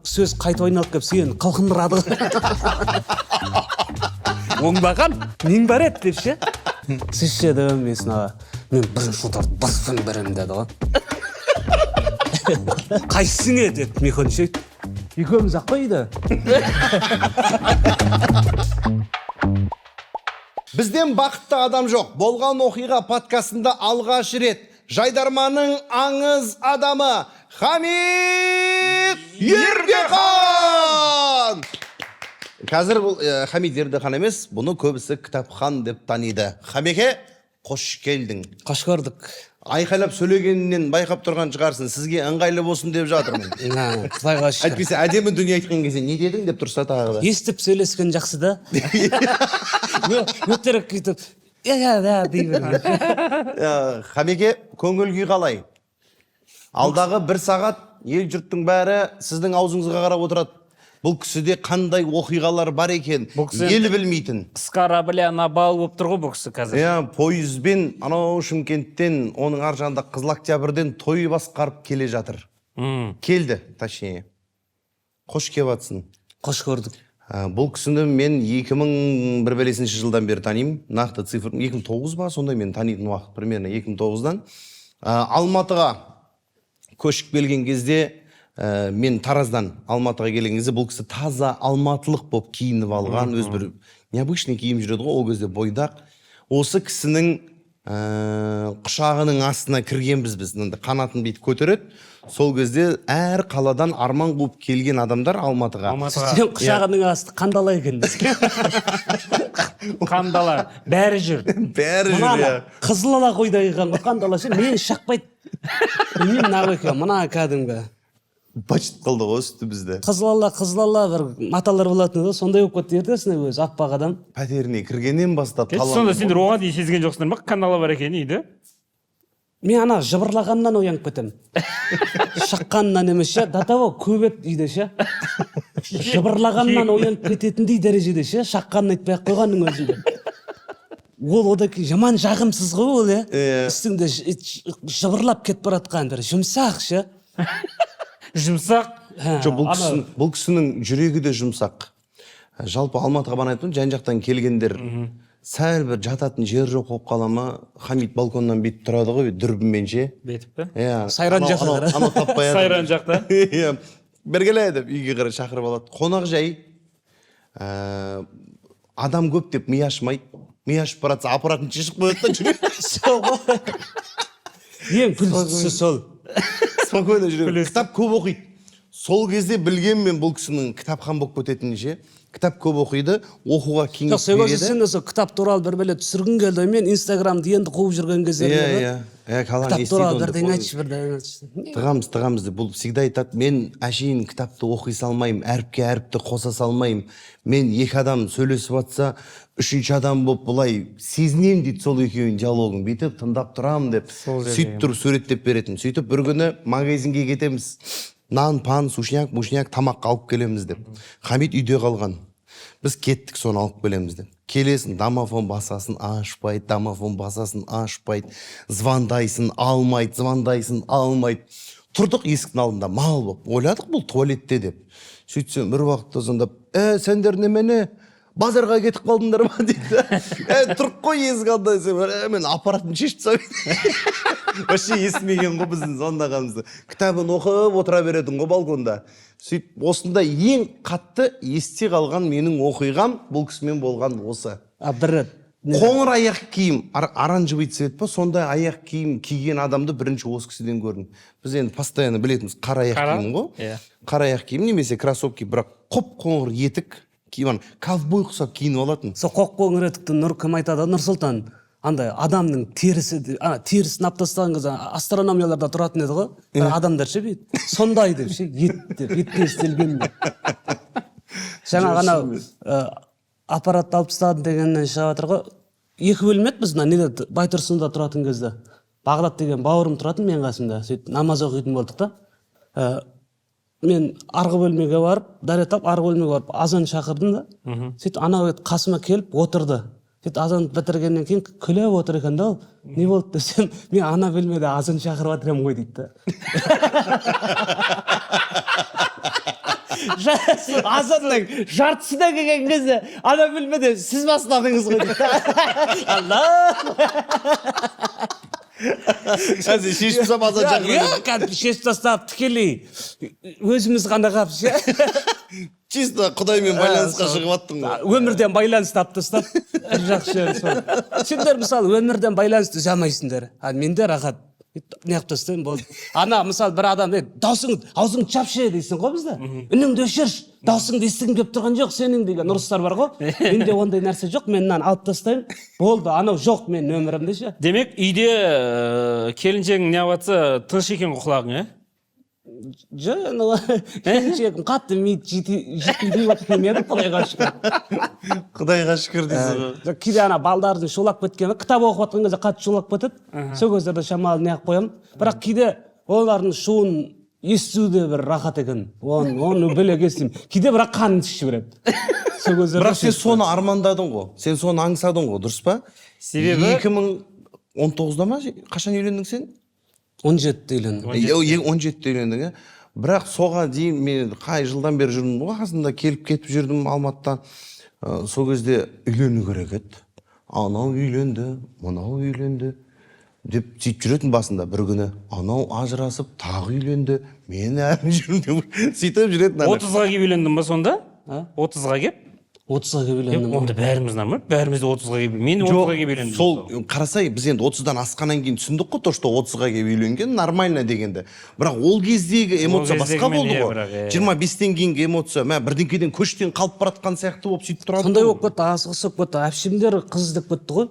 Сөз қайтып айналып келіп сені қылқындырады ғой. Оңбаған нең бар еді деп ше. Сіз ше дедім мен аға, мен бірінші удар ды баспен беремін деді ғой. Қайсысыңе деді Михон ше. Екеуміз ақ қой үйде. Бізден бақытты адам жоқ. Болған оқиға подкастында алғаш рет Жайдарманның аңыз адамы Хамит Ердехан! Қазір бұл Хамит Ердехан емес, бұны көбісі Кітапхан деп таниды. Хамеке, қош келдің. Қош көрдік. Айқайлап сөйлегенінен байқап тұрған шығарсың, сізге ыңғайлы болсын деп жатырмын. Құдайға шүкір. Әйтпесе әдемі дүние айтқан кезде не дедің деп тұрса тағы да. Естіп сөйлескен жақсы да. Өтірік өйтіп иә иә иә дей берген. Хамеке, көңіл күй қалай? Алдағы бір сағат ел жұрттың бәрі сіздің аузыңызға қарап отырады. Бұл кісіде қандай оқиғалар бар екен, Бұл кісі ел білмейтін. С корабля на бал болып тұр ғой бұл кісі қазір. Иә, пойызбен анау Шымкенттен, оның ар жағында Қызыл Октябрьден той басқарып келе жатыр. Келді, точнее. Қош келіпсің. Қош көрдік. Бұл кісіні мен 2001 бәлесінші жылдан бері танимын. Нақты цифр 2009 ба, сондай мен танитын уақыт примерно 2009-дан. Алматыға көшіп келген кезде, мен Тараздан Алматыға келген кезде бұл кісі таза алматылық болып киініп алған, өз бір необычный киім жүреді ғой, ол кезде бойдақ. Осы кісінің құшағының астына кіргенбіз біз, мынандай қанатын бүйтіп көтереді. Сол кезде әр қаладан арман қуып келген адамдар Алматыға. Алматыға. Сен құшағының асты қандала екен. Қандала бәрі жүр. Бәрі жүр, Мына иә. қызыл ала қойдай қылған ғой қандала ше, мені шақпайды. Білмеймін, мына екен, мына кәдімгі. Бачыт қылды ғой үсті бізді. Қызыл ала, қызыл ала бір маталар болатын еді, сондай болып кетті ертесіне өзі аппақ адам. Пәтеріне кіргеннен бастап Кетші, сонда сендер оған дейін сезген жоқсыңдар ма қандала бар екенін үйде? Мен ана жыбырлағаннан оянып кетемін. Шыққаннан емес ше, до того көп еді үйде ше. Жыбырлағаннан оянып кететіндей дәрежеде ше, шаққанын айтпай ақ қойғанның өзінде. Ол одан кейін жаман жағымсыз ғой ол, иә. Иә. Үстіңде жыбырлап кетіп бара жатқан бір жұмсақ ше. Жұмсақ. Жоқ, бұл кісінің жүрегі де жұмсақ. Жалпы Алматыға бана айттым, жан жақтан келгендер сәл бір жататын жер жоқ болып қала ма, Хамит балконнан бүйтіп тұрады ғой, дүрбімен ше. Бүйтіп пе? Иә. Сайран жаққа қарай. Анау таппай жатыр. Сайран жақта. Иә. Бергеле деп үйге қарай шақырып алады. Қонақ жай. Адам көп деп ми ашмайды. Ми ашып бара жатса аппаратын шешіп қояды да жүреді. Сол ғой. Ең күлкілісі сол. Спокойно жүре. Кітап көп оқиды. Сол кезде білген мен бұл кісінің кітапхан болып кететінін ше. Кітап көп оқиды, оқуға Жоқ, кеңес сол кезде береді. сен де сол кітап туралы бір бәле түсіргің келді. Мен Инстаграмды енді қуып жүрген кездерім Иә, еді. иә. Иә, кала не Кітап істейді туралы онда? бірдеңе айтшы, бірдеңе айтшы. Тығамыз, тығамыз деп. Бұл всегда айтады, мен әшейін кітапты оқи салмаймын, әріпке әріпті қоса салмаймын. Мен екі адам сөйлесіп жатса, үшінші адам болып былай сезінемін дейді сол екеуінің диалогын. Бүйтіп тыңдап тұрамын деп. Сөйтіп тұрып суреттеп беретін. Сөйтіп бір күні магазинге кетеміз. Нан, пан, сушняк, мушняк тамаққа алып келеміз деп. Хамит үйде қалған. Біз кеттік, соны алып келеміз деп. Келесің, домофон басасын ашпайды, домофон басасын ашпайды. Звондайсың, алмайды, звондайсың, алмайды. Тұрдық есіктің алдында мал болып. Ойладық бұл туалетте деп. Сөйтсем бір уақытта звондап, сендер немене? Базарға кетіп қалдыңдар ма дейді. Тұрып қой есік алдында десем, мен аппаратын шешіп тастап. Вообще естімеген ғой біздің звондағанымызды. Кітабын оқып отыра беретін ғой балконда. Сөйтіп осындай ең қатты есте қалған менің оқиғам бұл кісімен болған осы. А бір рет Қоңыр аяқ киім, оранжевый цвет па, сондай аяқ киім киген адамды бірінші осы кісіден көрдім. Біз енді постоянно білетінбіз қара аяқ Қара? киім ғой. Иә. Қара аяқ киім немесе кроссовки, бірақ қоп-қоңыр етік киіп, ана ковбой құсап киініп алатын. Сол қоп-қоңыр етікті Нұркім айтады, Нұрсұлтан, андай адамның терісі, ана терісін алып тастаған кезде астрономияларда тұратын еді ғой, бір адамдар ше бүйтіп, сондай деп ше, ет деп, еттен істелген деп. Жаңағы анау, аппаратты алып тастадым дегеннен шығып жатыр ғой. Екі бөлме еді біз мына неде Байтұрсында тұратын кезде. Бағдат деген бауырым тұратын менің қасымда. Сөйтіп намаз оқитын болдық та. Мен арғы бөлмеге барып, дәрет алып, арғы бөлмеге барып азан шақырдым да. Сөйтіп анау ет қасыма келіп отырды. Сөйтіп азан бітіргеннен кейін күліп отыр екен да ол. Не болды десем, мен ана бөлмеде азан шақырып жатыр едім ғой дейді да. Азанның жартысына келген кезде ана бөлмеде сіз бастадыңыз ғой дейді. Алла. Қазір шешіп тастап, азан шақырады. Иә, кәдімгі шешіп тастап, тікелей өзіміз ғана қалып ше. Чисто құдаймен байланысқа шығып аттың ғой. Өмірден байланысты алып тастап, бір жақсы жері сол. Сендер, мысалы, өмірден байланысты үзе алмайсыңдар, а менде рахат, неғып тастаймын, болды. Ана, мысалы, бір адам: «Ей, даусың, аузыңды жапшы», — дейсің ғой бізде, «үніңді өшірші, даусыңды естігім келіп тұрған жоқ сенің» деген ұрыстар бар ғой. Менде ондай нәрсе жоқ, мен мынаны алып тастаймын, болды, анау жоқ менің өмірімде ше. Демек, үйде келіншегің не жатса, тыныш екен ғой құлағың, иә? Жоқ, енді келіншегім қатты миды жейтіндей болып келмеді, құдайға шүкір. Құдайға шүкір дейсіз ғой. Жоқ, кейде ана балдардың шулап кеткені, кітап оқып жатқан кезде қатты шулап кетеді, сол кездерде шамалы неғып қоямын. Бірақ кейде олардың шуын есту де бір рахат екен, оны бөлек естимін кейде, бірақ қанын ішіп жібереді сол кездерде. Бірақ сен соны армандадың ғой, сен соны аңсадың ғой, дұрыс па? 2019-да ма, қашан үйлендің сен? 17-де үйлендім. 17-те үйлендің, иә. Бірақ соға дейін мен қай жылдан бері жүрмін ғой қасында, келіп кетіп жүрдім Алматыдан. Сол кезде үйлену керек еді, анау үйленді, мынау үйленді деп сөйтіп жүретін басында. Бір күні анау ажырасып, тағы үйленді, мен әлі жүрмін деп сөйтіп жүретін ана. 30-ға келіп үйлендің ба сонда? А? 30-ға келіп? 30-ға келіп үйлендім. Онда бәріміз нормально, бәріміз де 30-ға келіп, мен 30-ға келіп үйлендім. Сол қарасай, біз енді 30-дан асқаннан кейін түсіндік қой, то что 30-ға келіп үйленген нормально дегенді. Бірақ ол кездегі эмоция кездегі басқа мен, болды иә, ғой. бірақ, иә. 25-тен кейінгі эмоция, мә, бірдеңкеден, көштен қалып бара жатқан сияқты болып сөйтіп тұрады Сондай ғой. болып кетті, асығыс болып кетті. Әпшемдер қыз іздеп кетті ғой,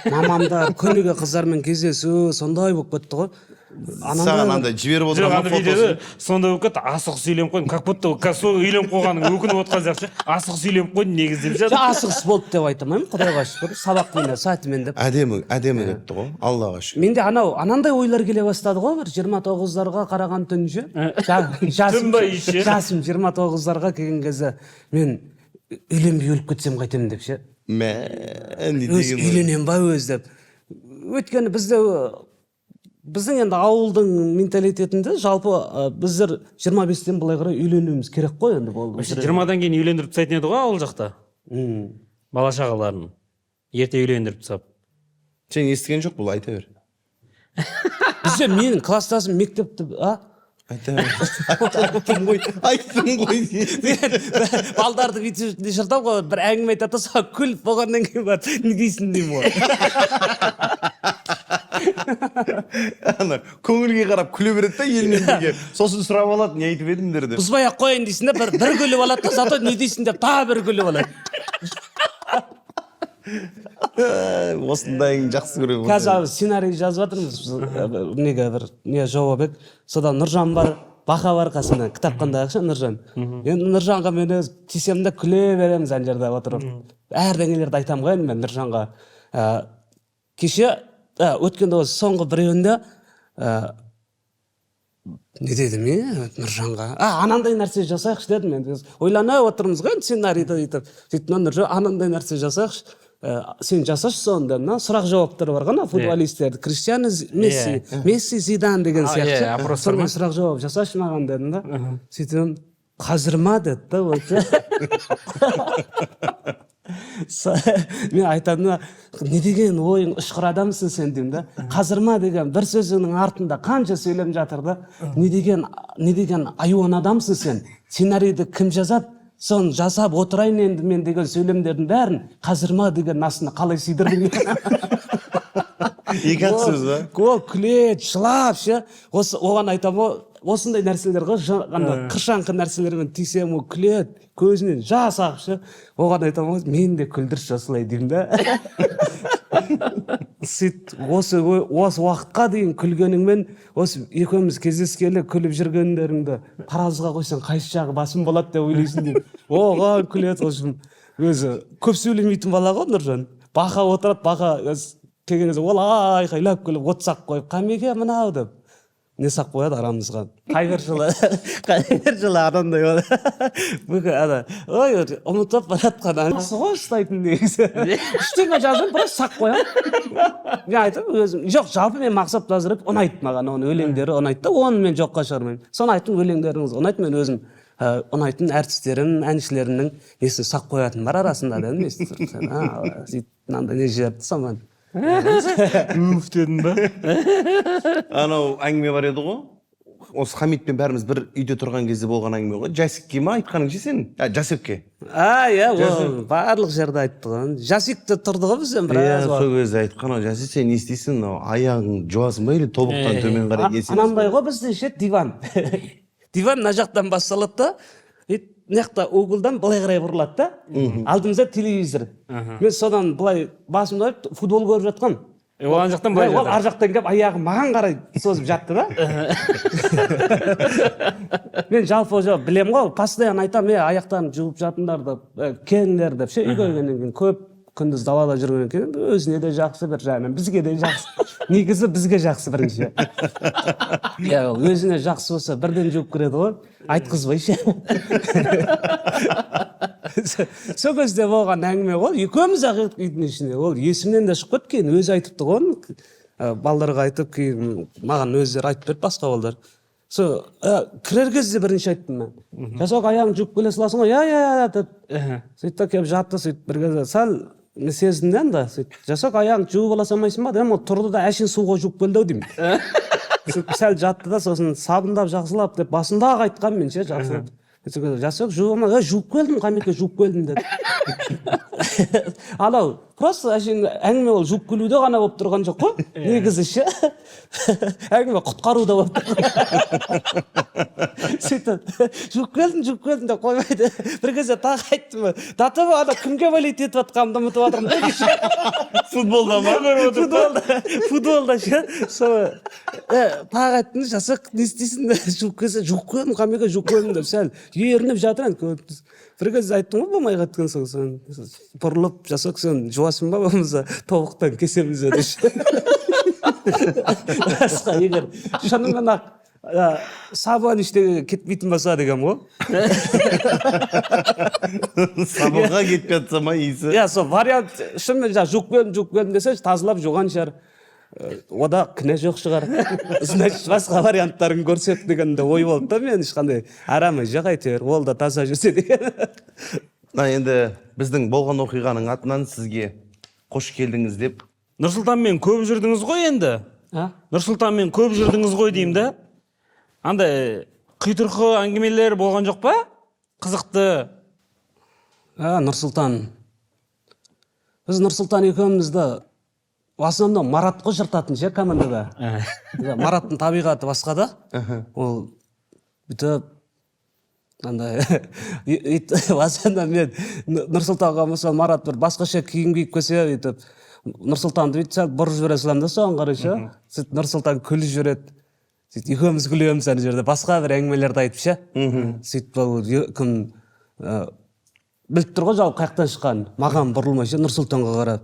мамамдар күніге қыздармен кездесу, сондай болып кетті ғой. Саған андай жіберіп Жоқ, отырған ана фотосын. видеода сондай болып кетті, асығыс үйленіп қойдым, как будто қазір сол үйленіп қойғаныңа өкініп отқан сияқты ше. Асығыс үйленіп қойдым негізі деп Жоқ, ше. асығыс болды деп айта алмаймын, құдайға шүкір, сабақпен, сәтімен деп. Әдемі, әдемі кетті ғой, Аллаға шүкір. Менде анау анандай ойлар келе бастады ғой бір 29-дарға қараған түн ше. Жасым Түн ба ше? Жасым 29-дарға келген кезде мен үйленбей өліп кетсем қайтемін деп ше. Мә, не Өз деген ой. үйленемін ба өзі деп. Өйткені бізде, біздің енді ауылдың менталитетінде жалпы біздер 25-тен былай қарай үйленуіміз керек қой енді, болды. Вообще 20-дан кейін үйлендіріп тастайтын еді ғой ауыл жақта бала шағаларын ерте үйлендіріп тастап. Сен естіген жоқ, бұл, айта бер. Бізде менің класстасым мектепті а Айта бер, айттым ғой, айттым ғой. Мен балдарды бүйтіп жыртамын ғой, бір әңгіме айтады да, соған күліп болғаннан кейін барып не дейсің деймін ғой. Ана көңілге қарап күле береді да елмен бірге, сосын сұрап алады: не айтып едіңдер деп. Бұзбай ақ қояйын дейсің да, бір күліп алады да, зато не дейсің деп тағы бір күліп алады. Осындайын жақсы көремін. Қазір сценарий жазып жатырмыз біз, неге бір не жоба еді, содан Нұржан бар, Бақа бар қасымда, кітапханадағы ше Нұржан. Енді Нұржанға мен өзі тисемін да, күле береміз ана жерде отырып, әрдеңелерді айтамын ғой енді мен Нұржанға. Кеше, өткенде осы соңғы біреуінде не дедім е Нұржанға? А, анандай нәрсе жасайықшы дедім. Енді ойланып отырмыз ғой енді сценарийді өйтіп. Сөйтіп Нұржан, анандай нәрсе жасайықшы, сен жасашы соны дедім да. Сұрақ жауаптар бар ғой ана футболистерді, Криштиану, Месси, Месси, Зидан деген А, сияқты иә, ше. опростар ма? Сондай сұрақ жауап жасашы маған дедім да. Сөйтіп, қазір ма деді да. Вот мен айтамын да, не деген ойың ұшқыр адамсың сен деймін да. Қазір ма деген бір сөзіңнің артында қанша сөйлем жатыр да. Не деген айуан адамсың сен, сценарийді кім жазады, соны жасап отырайын енді мен деген сөйлемдердің бәрін қазір ма деген астына қалай сыйдырдың? Екі ақ сөз ба? Ол күледі, жылап ше. Осы оған айтамын ғой, осындай нәрселер ғой, ана қыршаңқы нәрселермен тисем, ол күледі, көзінен жас ағып ше. Оған айтамын ғой, мені де күлдірші осылай деймін да. Сөйтіп осы уақытқа дейін күлгеніңмен, осы екеуміз кездескелі күліп жүргендеріңді таразыға қойсаң, қайсы жағы басым болады деп ойлайсың деймін. Оған күледі. В общем, өзі көп сөйлемейтін бала ғой Нұржан. Бақа отырады, Бақа келген кезде ол айқайлап күліп, от сақ қойып, қамеке мынау деп не сақ қояды арамызға. Қай бір жылы анандай болды, бүкіл ана, ой, ұмытып бара жатқан осы ғой ұстайтын негізі. Ештеңе жазбаймын, просто сақ қоямын. Мен айтамын өзім, жоқ, жалпы мен Мақсат Назарбаев ұнайды маған, оның өлеңдері ұнайды да, оны мен жоққа шығармаймын. Соны айттым, өлеңдеріңіз ұнайды, мен өзім Ұнайтын әртістерім, әншілерімнің несін ұстап қоятын бар арасында дедім. Сөйтіп мынандай не жіберді сонымен. Уф дедің ба? Анау әңгіме бар еді ғой, осы Хамитпен бәріміз бір үйде тұрған кезде болған әңгіме ғой. Жасикке ма айтқаның ше сен? А, Жасекке. А, иә, ол барлық жерде айтты ғой. Жасик те тұрды ғой бізден біраз уақыт. Сол кезде айтқан ғой: «Жасик, сен не істейсің, мынау аяғың жуасың ба или тобықтан төмен қарай кесесің?» Анандай ғой бізде ше, диван мына жақтан басталады да, и мына жақта углдан былай қарай бұрылады да, алдымызда телевизор. Мен содан былай басымды қойып футбол көріп жатқанмын. Ол ана жақтан былай Ол жатыр. ар жақтан келіп, аяғын маған қарай созып жатты да. Мен жалпы уже білемін ғой, постоянно айтамын: «Е, аяқтарын жуып жатыңдар», – деп, «келіңдер», – деп ше. Үйге келгеннен кейін, көп күндіз далада жүргеннен кейін өзіне де жақсы, бір жағынан бізге де жақсы. Негізі бізге жақсы бірінші. Иә, ол өзіне жақсы болса, бірден жуып кіреді ғой, айтқызбай ше. Сол кезде болған әңгіме ғой, екеуміз ақ едік үйдің ішінде. Ол есімнен де шығып кетті. Кейін өзі айтыпты ғой оны, балдарға айтып, кейін маған өздері айтып берді басқа балдар. Сол кірер кезде бірінші айттым мен: «Жасок, аяғыңды жуып келе саласың ғой?» «Иә, иә, иә», – деп. Сөйтті да келіп жатты. Сөйтіп бір кезде сәл мен сездім да енді. Сөйтіп: «Жасок, аяғыңды жуып ала салмайсың ба?» – дедім. Ол тұрды да, әшейін суға жуып келді ау деймін. Сөйтіп сәл жатты да, сосын «Сабындап жақсылап», – деп басында ақ айтқанмын мен ше, жақсылап. Сөйтіп: «Жасок, жуып алма». «Е, жуып келдім, Қамеке, жуып келдім», – деді. Анау просто әшейін әңгіме ол жуып келуде ғана болып тұрған жоқ қой негізі ше, әңгіме құтқаруда болып тұр. Сөйтіп «Жуып келдім, жуып келдім», – деп қоймайды. Бір кезде тағы айттым: до того ана кімге болеть етіп жатқанымды ұмытып жатырмын да. Футболда ма? Футболда, футболда ше. Сол тағы айттым: «Жасақ, не істейсің, жуып келсе?» «Жуып келдім, Қамеке, жуып келдім», – деп сәл ерініп жатыр енді. Бір кезде айттым ғой, болмай кеткен соң, сен бұрылып: «Жасақ, сен жуасың ба, болмаса тобықтан кесеміз», – деп. Басқа егер шынымен ақ сабан ештеңе кетпейтін болса деген ғой. Сабынға кетпей жатса ма иісі? Иә, сол вариант. Шынымен жаңағы «Жуып келдім, жуып келдім» десе, тазалап жуған шығар. Ода кінә жоқ шығар, значит, басқа варианттарын көрсек деген де ой болды да. Мен ешқандай арамы жоқ, әйтеуір ол да таза жүрсе деген. Мына енді біздің болған оқиғаның атынан сізге қош келдіңіз деп. Нұрсұлтанмен көп жүрдіңіз ғой енді. А? Нұрсұлтанмен көп жүрдіңіз ғой деймін да. Андай құйтырқы әңгімелер болған жоқ па, қызықты? А, Нұрсұлтан, біз Нұрсұлтан екеумізді в основном Марат қой жыртатын ше командада. Иә, Мараттың табиғаты басқа да. Ол бүйтіп андай в основном мен Нұрсұлтанға, мысалы, Марат бір басқаша киім киіп келсе, бүйтіп Нұрсұлтанды бүйтіп сәл бұрып жібере саламын да соған қарай ше. Сөйтіп Нұрсұлтан күліп жібереді, сөйтіп екеуміз күлеміз ана жерде, басқа бір әңгімелерді айтып ше. Сөйтіп ол кім біліп тұр ғой жалпы қай жақтан шыққанын, маған бұрылмай ше, Нұрсұлтанға қарап: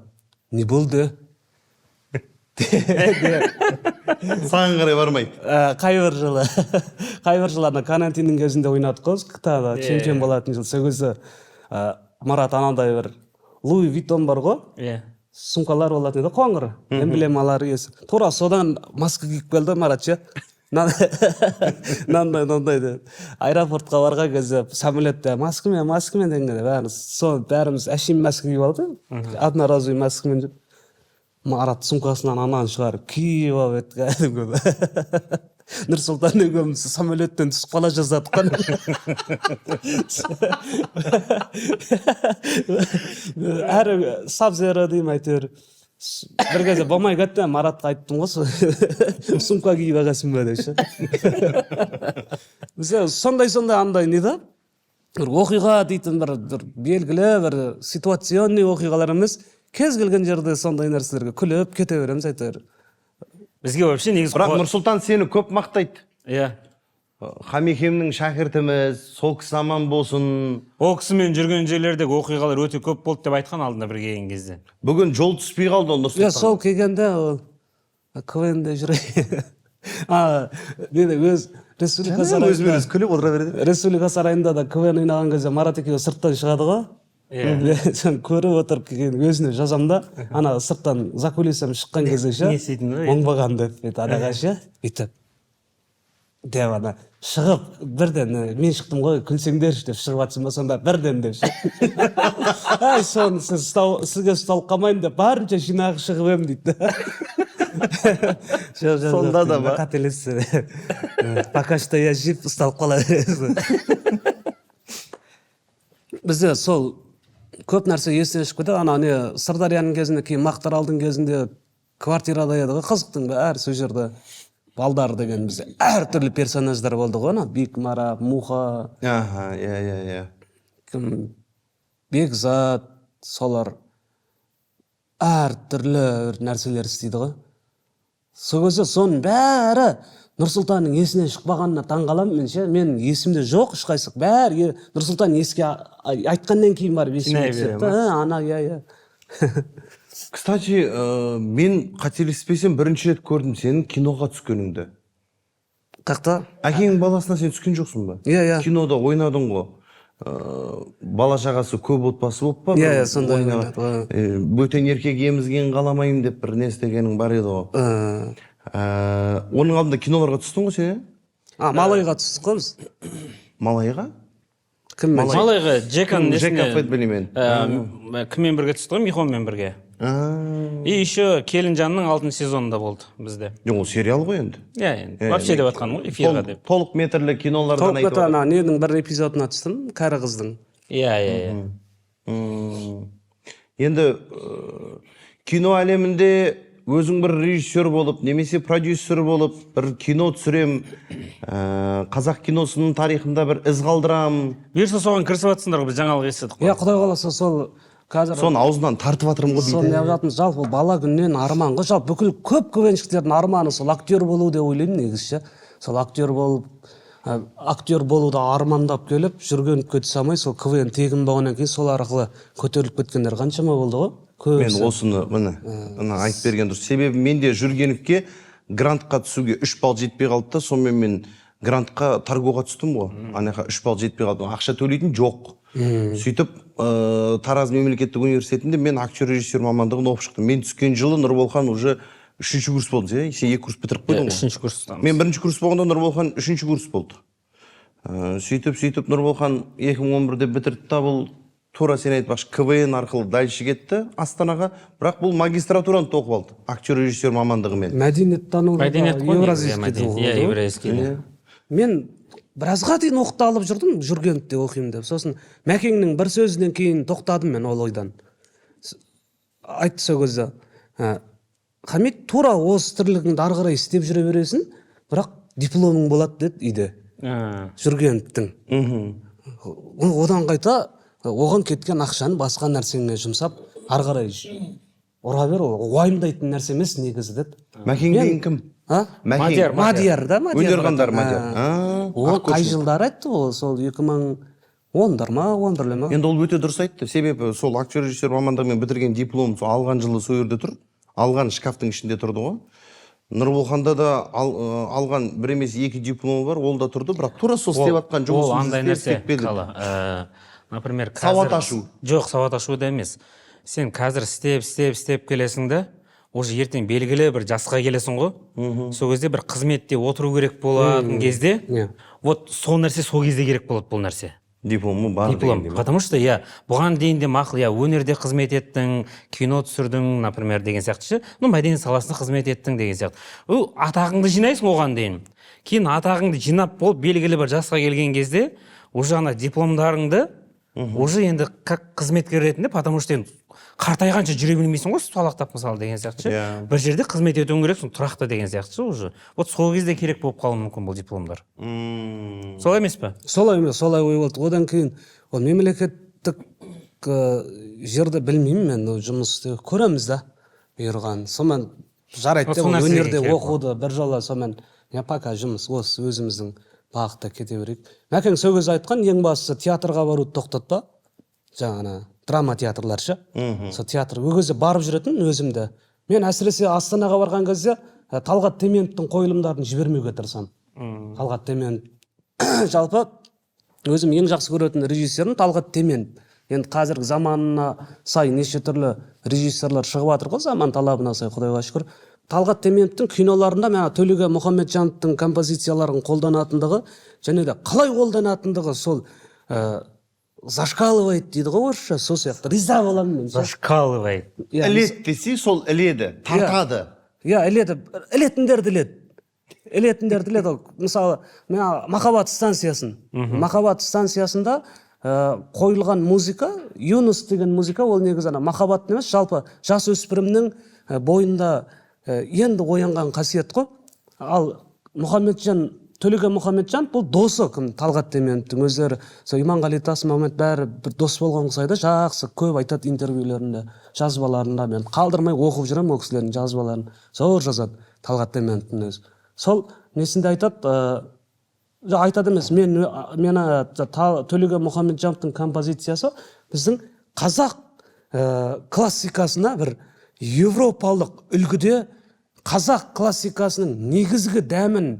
«Не болды?» Саған қарай бармайды. Қай бір жылы ана карантиннің кезінде ойнадық қой біз, КТА-да чемпион болатын жыл. Сол кезде Марат анандай бір Луи Виттон бар ғой, сумкалар болатын еді, қоңыр эмблемалары иесі, тура содан маска киіп келді Марат ше. Мынандай мынандай деп аэропортқа барған кезде, самолетте маскамен, маскамен дегенде, бәріміз сол, бәріміз әшейін маска киіп алдық, одноразовый маскамен жүріп. Марат сумкасынан ананы шығарып киіп алып еді кәдімгі. Нұрсұлтан екеуміз самолеттен түсіп қала жаздадық қой. Әрі сабзеро деймін, әйтеуір. Бір кезде болмай кетті, Маратқа айттым ғой: «Сол сумка киіп алғансың ба?» – деп ше. Бізде сондай сондай андай не да, бір оқиға дейтін бір белгілі бір ситуационный оқиғалар емес, кез келген жерде сондай нәрселерге күліп кете береміз әйтеуір. Бізге вообще негізі Бірақ Нұрсұлтан сені көп мақтайды. Хамекемнің шәкіртіміз, сол кісі аман болсын. Ол кісімен жүрген жерлердегі оқиғалар өте көп болды деп айтқан алдында бір келген кезде. Бүгін жол түспей қалды ол Нұрсұлтан. Сол келгенде ол КВН-де жүр, а неде, өз Республика Өзімен сарайында. өзі күліп отыра береді. Республика сарайында да КВН ойнаған кезде Марат екеуі сырттан шығады ғой. Соны көріп отырып кейін өзіне жазамын да, ана сырттан за кулисами шыққан кезде ше. Не істейтін ғой? Оңбаған деп бүйтіп анаға ше, бүйтіп. Деп ана шығып бірден мен шықтым ғой, күлсеңдерші деп шығып жатсың ба сонда бірден деп ше. Әй, соны сіз сізге ұсталып қалмайын деп барынша жинағы шығып едім дейді. Жоқ, жоқ, Сонда жоқ, да деймін, ма? Қателессің. Пока что я жив, ұсталып қала бересің. Бізде сол көп нәрсе естен шығып кетеді. Ана не, Сырдарияның кезінде, кейін Мақтаралдың кезінде квартирада еді ғой, қызықтың бәрі сол жерде. Балдар деген бізде әртүрлі персонаждар болды ғой, ана Бекмарап, Муха, Аха, иә, иә, иә. кім, Бекзат, солар әртүрлі бір нәрселер істейді ғой сол кезде. Соның бәрі Нұрсұлтанның есінен шықпағанына таңқаламын мен ше. Мен есімде жоқ ешқайсысы, бәрі Нұрсұлтан еске айтқаннан кейін барып есіме Жинай түседі бере да. Ана, иә, иә. Кстати, мен қателеспесем, бірінші рет көрдім сенің киноға түскеніңді. Қақта? «Әкеңнің баласына» сен түскен жоқсың ба? Иә. Кинода ойнадың ғой. Бала шағасы көп отбасы болып па? Иә, бір иә, сондай ойнаған. ойнады. Бөтен еркек емізген қаламаймын деп бір не істегенің бар еді ғой. Оның алдында киноларға түстің ғой сен, иә? А, «Малайға» түстік қой біз. «Малайға»? Кіммен? «Малайға» Джеканың Жека несіне Федбелимен. Кіммен бірге түсті ғой? Михонмен бірге. И еще «Келінжанның» алтыншы сезонында болды бізде. Жоқ, ол сериал ғой енді. Иә, енді вообще деп жатқаным ғой, эфирға деп. Толық метрлі кинолардан Толық айтып метр, ана ненің бір эпизодына түстім, кәрі қыздың. Иә, иә, иә. Енді кино әлемінде өзің бір режиссер болып немесе продюсер болып бір кино түсірем, қазақ киносының тарихында бір із қалдырам. Бұйырса, соған кірісіп жатсыңдар ғой, біз жаңалық естідік қой. Иә, құдай қаласа, сол қазір. Соны аузынан тартып жатырмын ғой Соны бүйтіп. неғып жатырмыз. Жалпы ол бала күннен арман ғой, жалпы бүкіл көп КВНщиктердің арманы сол актер болу деп ойлаймын негізі ше. Сол актер болып, актер болуды армандап келіп, Жүргеновке түсе алмай, сол КВН тегін болғаннан кейін сол арқылы көтеріліп кеткендер қаншама болды ғой Мен көбісі. Осыны міне айтып берген дұрыс, себебі мен де Жүргеновке грантқа түсуге 3 балл жетпей қалды да, сонымен мен грантқа торговға түстім ғой. Ана жаққа 3 балл жетпей қалды, ақша төлейтін жоқ. Сөйтіп Тараз мемлекеттік университетінде мен актер режиссер мамандығын оқып шықтым. Мен түскен жылы Нұрболхан уже үшінші курс болды, иә? Сен екі курс бітіріп қойдың ғой. Үшінші курстамыз. Мен бірінші курс болғанда, Нұрболхан үшінші курс болды. Сөйтіп Нұрболхан 2011-де бітірді да, бұл тура сен айтпақшы КВН арқылы дальше кетті Астанаға, бірақ бұл магистратураны да оқып алды актер режиссер мамандығымен. Мәдениеттану. Мәдениет қой негізі, иә, Евразийский мәдениет, иә, евразийский. Мен біразға дейін оқталып жүрдім Жүргеновте оқимын деп. Сосын Мәкеңнің бір сөзінен кейін тоқтадым мен ол ойдан. Айтты сол кезде: «Хамит, тура осы тірлігіңді ары қарай істеп жүре бересің, бірақ дипломың болады», — деді үйде. Жүргеновтің. Одан қайта оған кеткен ақшаны басқа нәрсеңе жұмсап, ары қарай ұра бер, ол уайымдайтын нәрсе емес негізі, деді. Мәкең деген кім? А? Мәкең. Мадияр. Мадияр да, Мадияр. Өнер қандары Мадияр. А, ол ақ қай көшін. жылдары айтты ол? Сол 2010-дар ма, 11-лер ма? Енді ол өте дұрыс айтты, себебі сол актер режиссер мамандығымен бітірген диплом сол алған жылы сол жерде тұр, алған шкафтың ішінде тұрды ғой. Нұрболханда да алған бір емес, екі дипломы бар, ол да тұрды, бірақ тура сол істеп жатқан Ол жұмысымызды андай істеп нәрсе кетпедік. Қала, например, қазір Сауат ашу. Жоқ, сауат ашу да емес. Сен қазір істеп, істеп, істеп келесің да, уже ертең белгілі бір жасқа келесің ғой, сол кезде бір қызметте отыру керек болатын кезде, вот сол нәрсе сол кезде керек болады бұл нәрсе. Дипломы бар Диплом. дегендей ма? Потому что, иә, бұған дейін де мақұл, иә, өнерде қызмет еттің, кино түсірдің, например, деген сияқты ше, ну, мәдениет саласында қызмет еттің деген сияқты. Ол атағыңды жинайсың оған дейін. Кейін атағыңды жинап болып, белгілі бір жасқа келген кезде уже ана дипломдарыңды уже енді как қызметкер ретінде, потому что енді қартайғанша жүре бермейсің ғой салақтап, мысалы, деген сияқты ше. Бір жерде қызмет етуің керексің тұрақты деген сияқты ше. Уже вот сол кезде керек болып қалуы мүмкін бұл дипломдар. Солай емес пе? Солай емес, солай ой болды. Одан кейін ол мемлекеттік жерді білмеймін мен, ол жұмыс істеу көреміз да бұйырған. Сонымен жарайды Вот деп сол ол нәрсеге өнерде керек. оқуды бір жола сонымен, я пока жұмыс осы өзіміздің бағытта кете берейік. Мәкең сол кезде айтқан: ең бастысы театрға баруды тоқтатпа, жаңа ана драма театрлар ше. Сол театр ол кезде барып жүретін өзім де. Мен әсіресе Астанаға барған кезде Талғат Теменовтің қойылымдарын жібермеуге тырысамын. Талғат Теменов, жалпы өзім ең жақсы көретін режиссерім Талғат Теменов. Енді қазіргі заманына сай неше түрлі режиссерлар шығып жатыр ғой, заман талабына сай, құдайға шүкір. Талғат Теменовтің киноларында мына Төлеген Мұхамеджановтың композицияларын қолданатындығы және де қалай қолданатындығы сол зашкаливает дейді ғой орысша, сол сияқты риза боламын мен ше. Зашкаливает. Иә, Іледі десе, сол іледі, тартады. Иә, іледі, ілетіндерді іледі, ілетіндерді іледі. Ол мысалы, мына «Махаббат станциясын», «Махаббат станциясында» қойылған музыка, «Юность» деген музыка, ол негізі ана махаббаттың емес, жалпы жасөспірімнің бойында енді оянған қасиет қой. Ал Мұхамеджан, Төлеген Мұхамеджанов, бұл досы кім, Талғат Теменовтің, өздері сол Иманғали Тасмағамбет бәрі бір дос болған ұқсайды, жақсы көп айтады интервьюлерінде, жазбаларында. Мен қалдырмай оқып жүремін ол кісілердің жазбаларын, зор жазады Талғат Теменовтің өзі. Сол несінде айтады, жоқ, айтады емес, мен мені Төлеген Мұхамеджановтың композициясы біздің қазақ классикасына бір европалық үлгіде қазақ классикасының негізгі дәмін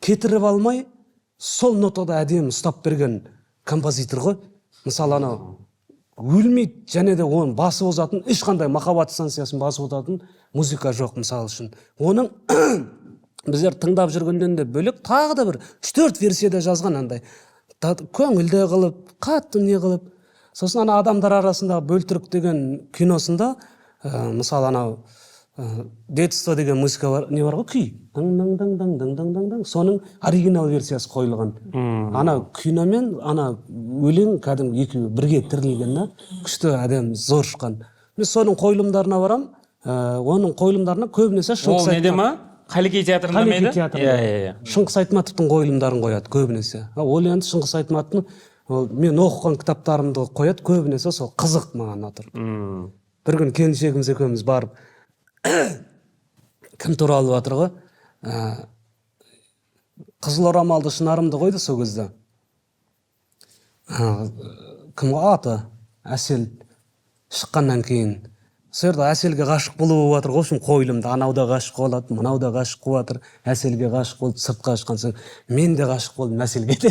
кетіріп алмай, сол нотада әдемі ұстап берген композитор ғой. Мысалы, анау өлмейді және де оны басып озатын ешқандай, «Махаббат станциясын» басып озатын музыка жоқ. Мысалы үшін, оның біздер тыңдап жүргеннен де бөлек, тағы да бір үш төрт версияда жазған, андай көңілді қылып, қатты не қылып. Сосын ана «Адамдар арасындағы бөлтірік» деген киносында, мысалы, анау «Детство» деген музыка бар, не бар ғой, күй, дың дың дың дың дың дың дың дың, соның оригинал версиясы қойылған. Ана киномен ана өлең кәдімгі екеуі бірге тірілген да, күшті, әдемі, зор шыққан. Мен соның қойылымдарына барамын, оның қойылымдарына көбінесе Ол Шыңғыс неде Айтматов- ма, Қаллеки театрында ма Қаллеки еді? театрында. Иә, иә, иә. Шыңғыс Айтматовтың қойылымдарын қояды көбінесе. Ол енді Шыңғыс Айтматовтың, ол мен оқыған кітаптарымды қояды көбінесе, сол қызық маған отыр. Бір күні келіншегіміз екеуміз барып, кім туралы жатыр ғой, «Қызыл орамалды шынарымды» қойды сол кезде. Кім аты, Әсел шыққаннан кейін сол жерде Әселге ғашық болу болып жатыр ғой. В общем, қойылымда анау да ғашық болады, мынау да ғашық болып жатыр. Әселге ғашық болып сыртқа шыққан соң, мен де ғашық болдым Әселге де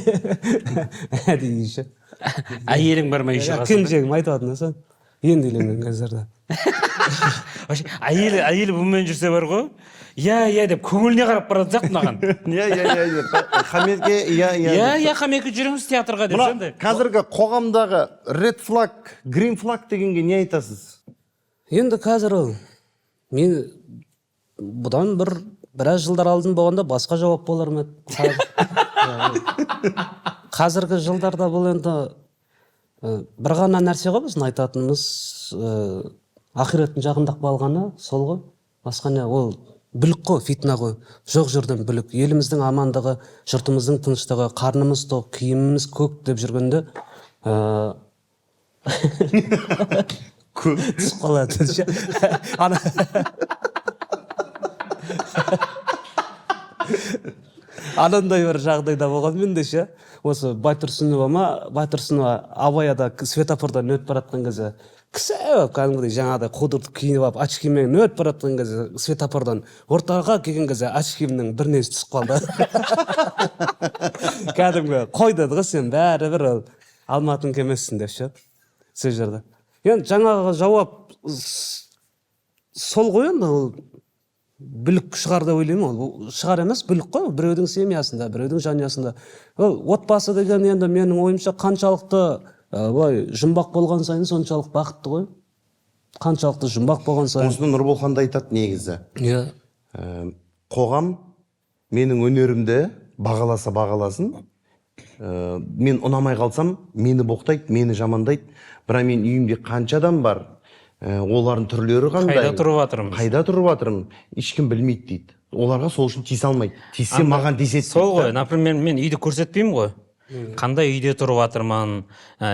әдейі ше. Әйелің бар ма еще қасында? Келіншегім айтып жатыр да, сол енді үйленген кездерде. Вообще, әйелі бұнымен жүрсе бар ғой, иә, иә деп көңіліне қарап баратын сияқты мынаған. Иә, иә, иә, иә, Хамедке, иә, иә. Иә, иә, Хамеке, жүріңіз театрға деп Мына ше андай. қазіргі қоғамдағы red flag, green flag дегенге не айтасыз? Енді қазір ол, мен бұдан бір біраз жылдар алдын болғанда басқа жауап болар ма еді. Қазіргі жылдарда бұл енді бір ғана нәрсе ғой біздің айтатынымыз, ақиреттің жақындап қалғаны сол ғой, басқа не? Ол бүлік қой, фитна ғой, жоқ жерден бүлік. Еліміздің амандығы, жұртымыздың тыныштығы, қарнымыз тоқ, киіміміз көк деп жүргенде түсіп қалады ше. Ана анандай бір жағдайда болған менде ше. Осы Байтұрсынова ма, Байтұрсынова Абаяда светофордан өтіп бара жатқан кезде, кісі болып, кәдімгідей жаңағыдай қудыртып киініп алып, очкимен өтіп бара жатқан кезде, светофордан ортаға келген кезде очкимнің бір несі түсіп қалды. Кәдімгі қой деді ғой, сен бәрібір ол Алматыныкі емессің деп ше. Сол жерде енді жаңағы жауап сол ғой енді. Ол бүлік шығар деп ойлаймын. Ол шығар емес, бүлік қой. Ол біреудің семьясында, біреудің жанұясында. Ол отбасы деген енді менің ойымша қаншалықты былай жұмбақ болған сайын, соншалық бақытты ғой, қаншалықты жұмбақ болған сайын. Осыны Нұрболхан да айтады негізі. Иә. Қоғам менің өнерімді бағаласа бағаласын, мен ұнамай қалсам, мені боқтайды, мені жамандайды, бірақ мен үйімде қанша адам бар, олардың түрлері қандай, Қайда тұрып жатырмыз? қайда тұрып жатырмын, ешкім білмейді дейді. Оларға сол үшін тиісе алмайды, тиіссе, маған тиіседі Сол дейді. ғой, например, мен үйді көрсетпеймін ғой, қандай үйде тұрып жатырмын,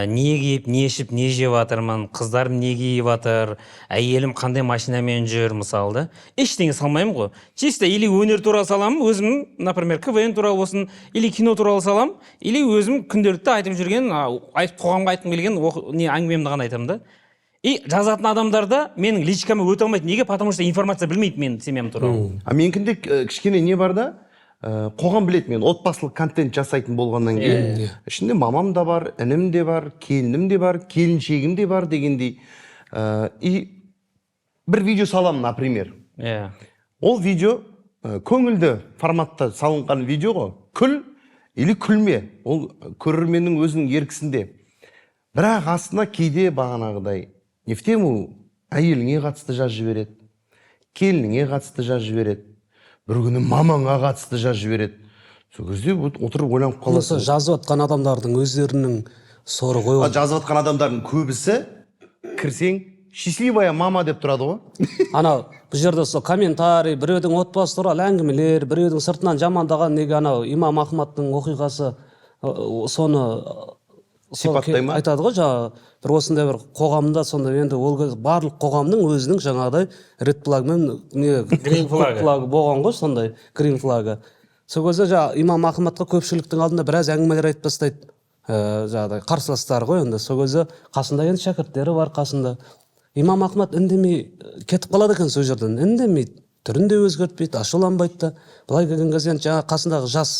не киіп, не ішіп, не жеп жатырмын, қыздарым не киіп жатыр, әйелім қандай машинамен жүр, мысалы да, ештеңе салмаймын ғой. Чисто или өнер туралы саламын өзім, например, КВН туралы болсын, или кино туралы саламын, или өзім күнделікті айтып жүрген, айтып, қоғамға айтқым келген не әңгімемді ғана айтамын да. И жазатын адамдар да менің личкама өте алмайды. Неге? Потому что информация білмейді менің семьям туралы. А менікінде кішкене не бар да, қоғам біледі, мен отбасылық контент жасайтын болғаннан кейін, ішінде мамам да бар, інім де бар, келінім де бар, келіншегім де бар дегендей. И бір видео саламын, например. Ол видео көңілді форматта салынған видео ғой. Күл или күлме, ол көрерменнің өзінің еркісінде. Бірақ астына кейде бағанағыдай не в тему әйеліңе қатысты жазып жібереді, келініңе қатысты жазып жібереді, бір күні мамаңа қатысты жазып жібереді. Сол кезде вот отырып ойланып Осы қаласың. жазып жатқан адамдардың өздерінің соры ғой А ол. жазып жатқан адамдардың көбісі, кірсең, «счастливая мама» деп тұрады ғой. Анау бұл жерде сол комментарий, біреудің отбасы туралы әңгімелер, біреудің сыртынан жамандаған. Неге анау имам Ахмадтың оқиғасы, соны сол Сипаттай ма? Айтады ғой жаңағы, бір осындай бір қоғамда сондай енді ол кез барлық қоғамның өзінің жаңағыдай red flag мен не Green flag. Флагы болған ғой, сондай green флагы. Сол кезде жаңағы имам Ахмадқа көпшіліктің алдында біраз әңгімелер айтып тастайды, жаңағыдай қарсыластары ғой енді. Сол кезде қасында енді шәкірттері бар қасында. Имам Ахмад үндемей кетіп қалады екен сол жерден. Үндемейді, түрін де өзгертпейді, ашуланбайды да. Былай келген кезде енді жаңағы қасындағы жас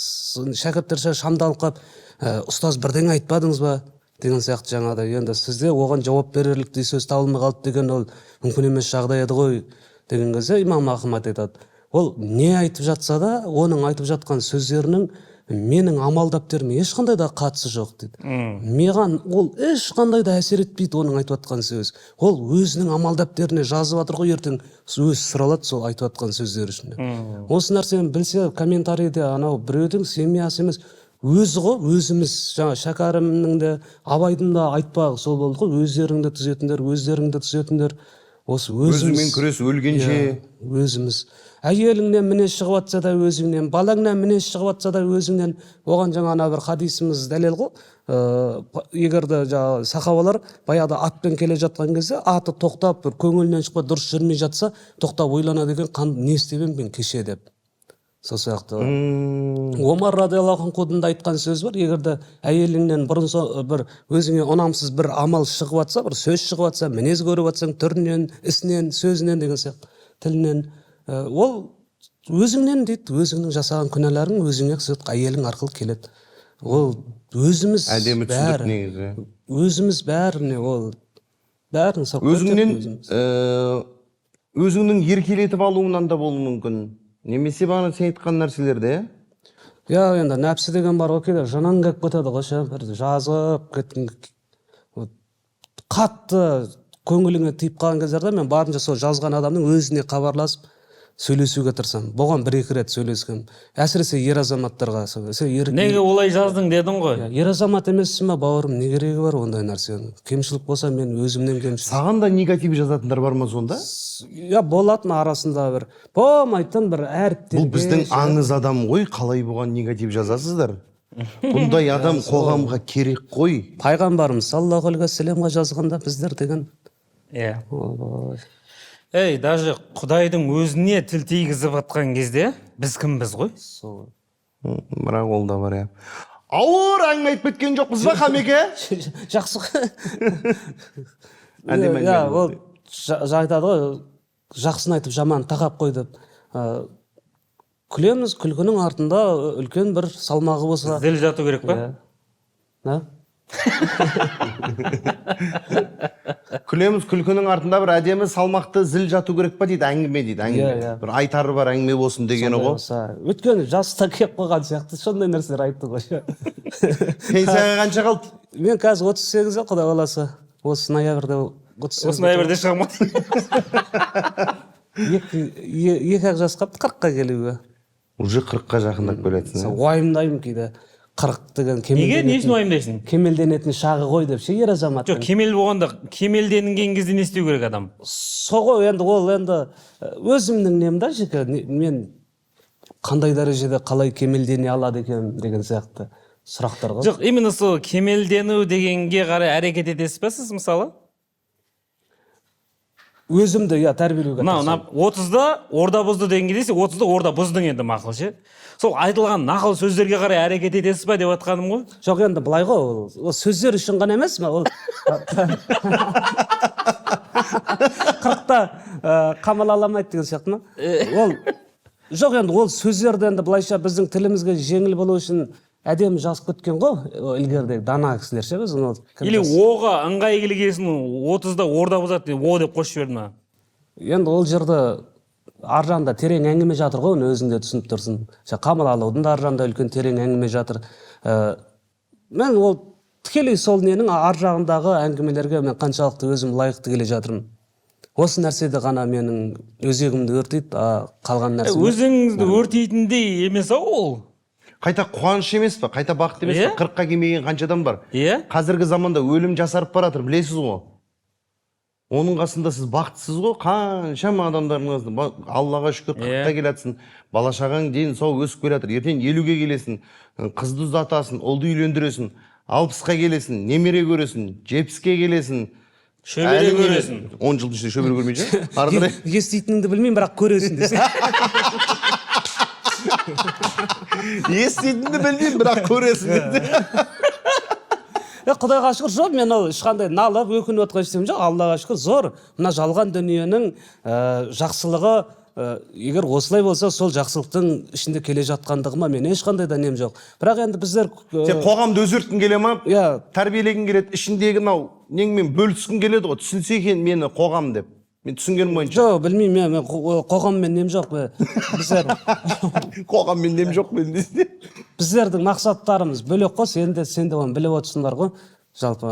шәкірттер шамданып қалып, «Ұстаз, бірдеңе айтпадыңыз ба?» деген сияқты. Жаңағыдай енді сізде оған жауап берерліктей сөз табылмай қалды деген, ол мүмкін емес жағдай еді ғой деген кезде, имам Ахмад айтады: ол не айтып жатса да, оның айтып жатқан сөздерінің менің амал дәптеріме ешқандай да қатысы жоқ дейді. Маған ол ешқандай да әсер етпейді, оның айтып жатқан сөзі. Ол өзінің амал дәптеріне жазып жатыр ғой, ертең өзі сұралады сол айтып жатқан сөздері үшін деп. Осы нәрсені білсе, комментарийде анау біреудің семьясы емес, өзі ғой, өзіміз. Жаңа Шәкәрімнің де, Абайдың да айтпағы сол болды ғой: өздеріңді түзетіңдер, өздеріңді түзетіңдер. Осы өзіміз. Өзіңмен күрес өлгенше. Иә, өзіміз. Әйеліңнен мінез шығып жатса да өзіңнен, балаңнан мінез шығып жатса да өзіңнен. Оған жаңа ана бір хадисіміз дәлел ғой. Егер де жаңағы сахабалар баяғыда атпен келе жатқан кезде аты тоқтап, бір көңілінен шықпай, дұрыс жүрмей жатса, тоқтап ойланады екен: не істеп едім мен кеше деп. Сол сияқты Омар радиаллаху анхудың да айтқан сөзі бар: егер де әйеліңнен бұрын бір өзіңе ұнамсыз бір амал шығып жатса, бір сөз шығып жатса, мінез көріп жатсаң түрінен, ісінен, сөзінен деген сияқты, тілінен, ол өзіңнен дейді. Өзіңнің жасаған күнәларың өзіңе сол әйелің арқылы келеді. Ол өзіміз Әдемі түсіндік бәрі. негізі. Өзіміз бәріне, ол бәрін сұрып Өзіңнен, өзіміз. Өзіңнің еркелетіп алуыңнан да болуы мүмкін немесе бағана сен айтқан нәрселерде, иә. Иә, енді нәпсі деген бар ғой, кейде жының келіп кетеді ғой ше, бір жазып кеткің, вот қатты көңіліңе тиіп қалған кездерде мен барынша сол жазған адамның өзіне хабарласып сөйлесуге тырысамын. Болған, бір екі рет сөйлескенмін, әсіресе ер азаматтарға. Сен Неге олай жаздың дедің ғой. Иә, ер азамат емессің ба, бауырым, не керегі бар ондай нәрсенің? Кемшілік болса, мен өзімнен кемшілік. Саған да негатив жазатындар бар ма сонда? Иә, болатын арасында бір болмайтын бір әріптерге. Бұл біздің аңыз адам ғой, қалай бұған негатив жазасыздар? Бұндай адам қоғамға керек қой. Пайғамбарымыз саллаллаху алейхи уассаламға жазғанда біздер деген ойбай. Ей, даже құдайдың өзіне тіл тигізіп жатқан кезде біз кімбіз ғой? Сол. Бірақ ол да бар, иә. Ауыр әңгіме айтып кеткен жоқпыз ба, Қамеке? Жақсы ғой. Әдемі Иә, әңгіме. ол айтады ғой, жақсыны айтып, жаман тақап қой деп. Күлеміз, күлкінің артында үлкен бір салмағы болса. Зіл жату керек па? Иә. Да? Күлеміз, күлкінің артында бір әдемі салмақты зіл жату керек па дейді, әңгіме дейді, әңгіме. Иә, иә. Бір айтары бар әңгіме болсын дегені Сондай ғой. болса. Өйткені жасы да келіп қалған сияқты, сондай нәрселер айтты ғой. Пенсияға қанша қалды? Мен қазір 38-де, құдай қаласа. Осы ноябрьде 38. Осы ноябрьде шығамын ғой. 2 ақ жас қалыпты 40-қа келуге. Уже 40-қа жақындап келе жатсың, иә? Уайымдаймын кейде. 40 деген Неге, не үшін кемелденетін, уайымдайсың? кемелденетін шағы ғой деп ше, ер азаматтың. Жоқ, кемел болғанда, кемелденген кезде не істеу керек адам? Со ғой енді, ол енді өзімнің нем да, жеке мен қандай дәрежеде, қалай кемелдене алады екенмін деген сияқты сұрақтар ғой. Жоқ, именно сол кемелдену дегенге қарай әрекет етесіз ба сіз, мысалы? Өзімді, иә, тәрбиелеуге Мынау тырысамын. Мына 30-да орда бұзды деген кезде, сен 30-да орда бұздың енді, мақұл ше. Сол айтылған нақыл сөздерге қарай әрекет етесіз ба деп жатқаным ғой. Жоқ, енді былай ғой, ол сөздер үшін ғана емес ол. 40-та қамал аламайды деген сияқты ма ол? Жоқ, енді ол сөздерді енді былайша біздің тілімізге жеңіл болу үшін әдемі жазып кеткен ғой о, ілгерідегі дана кісілер ше, біз оны кім Или оға ыңғай келгесін, 30-да орда бұзады деп, о деп қосып жіберді ма? Енді ол жерде Ар жағында терең әңгіме жатыр ғой, оны өзің де түсініп тұрсың. Қамал алудың да ар жағында үлкен терең әңгіме жатыр. Мен ол тікелей сол ненің ар жағындағы әңгімелерге мен қаншалықты өзім лайықты келе жатырмын. Осы нәрседе ғана менің өзегімді өртейді, а қалған нәрсе Өзіңізді өртейтіндей емес ау ол. Қайта қуаныш емес па, қайта бақыт емес Иә. па? 40-қа келмеген қанша адам бар? Иә. Қазіргі заманда өлім жасарып бара жатыр, білесіз ғой. Оның қасында сіз бақытсыз ғой, қаншама адамдардың қасында. Аллаға шүкір, 40-та келатсың, бала шағаң дені сау өсіп келе жатыр. Ертең 50-ге келесің, қызды ұзатасың, ұлды үйлендіресің, 60-қа келесің, немере көресің, 70-ке келесің, Шөбере әлі көресің. 10 жылдың ішінде шөбере көрмей жүр. Ары қарай Еститініңді білмеймін, бірақ көресің десең. Еститініңді білмеймін, бірақ көресің деді. Құдайға шүкір, жоқ, мен ол ешқандай налып өкініп отқан ештеңем жоқ. Аллаға шүкір, зор мына жалған дүниенің жақсылығы, егер осылай болса, сол жақсылықтың ішінде келе жатқандығыма мен ешқандай да нем жоқ. Бірақ енді біздер Сен қоғамды өзгерткің келе ма? Иә. Тәрбиелегің келеді, ішіндегі мынау неңмен бөліскің келеді ғой, түсінсе екен мені қоғам деп. Мен түсінгенім бойынша. Жоқ, білмеймін, мен қоғаммен нем жоқ. Біздер Қоғаммен нем жоқ мен десең. Біздердің мақсаттарымыз бөлек қой, сен де оны біліп отырсыңдар ғой. Жалпы,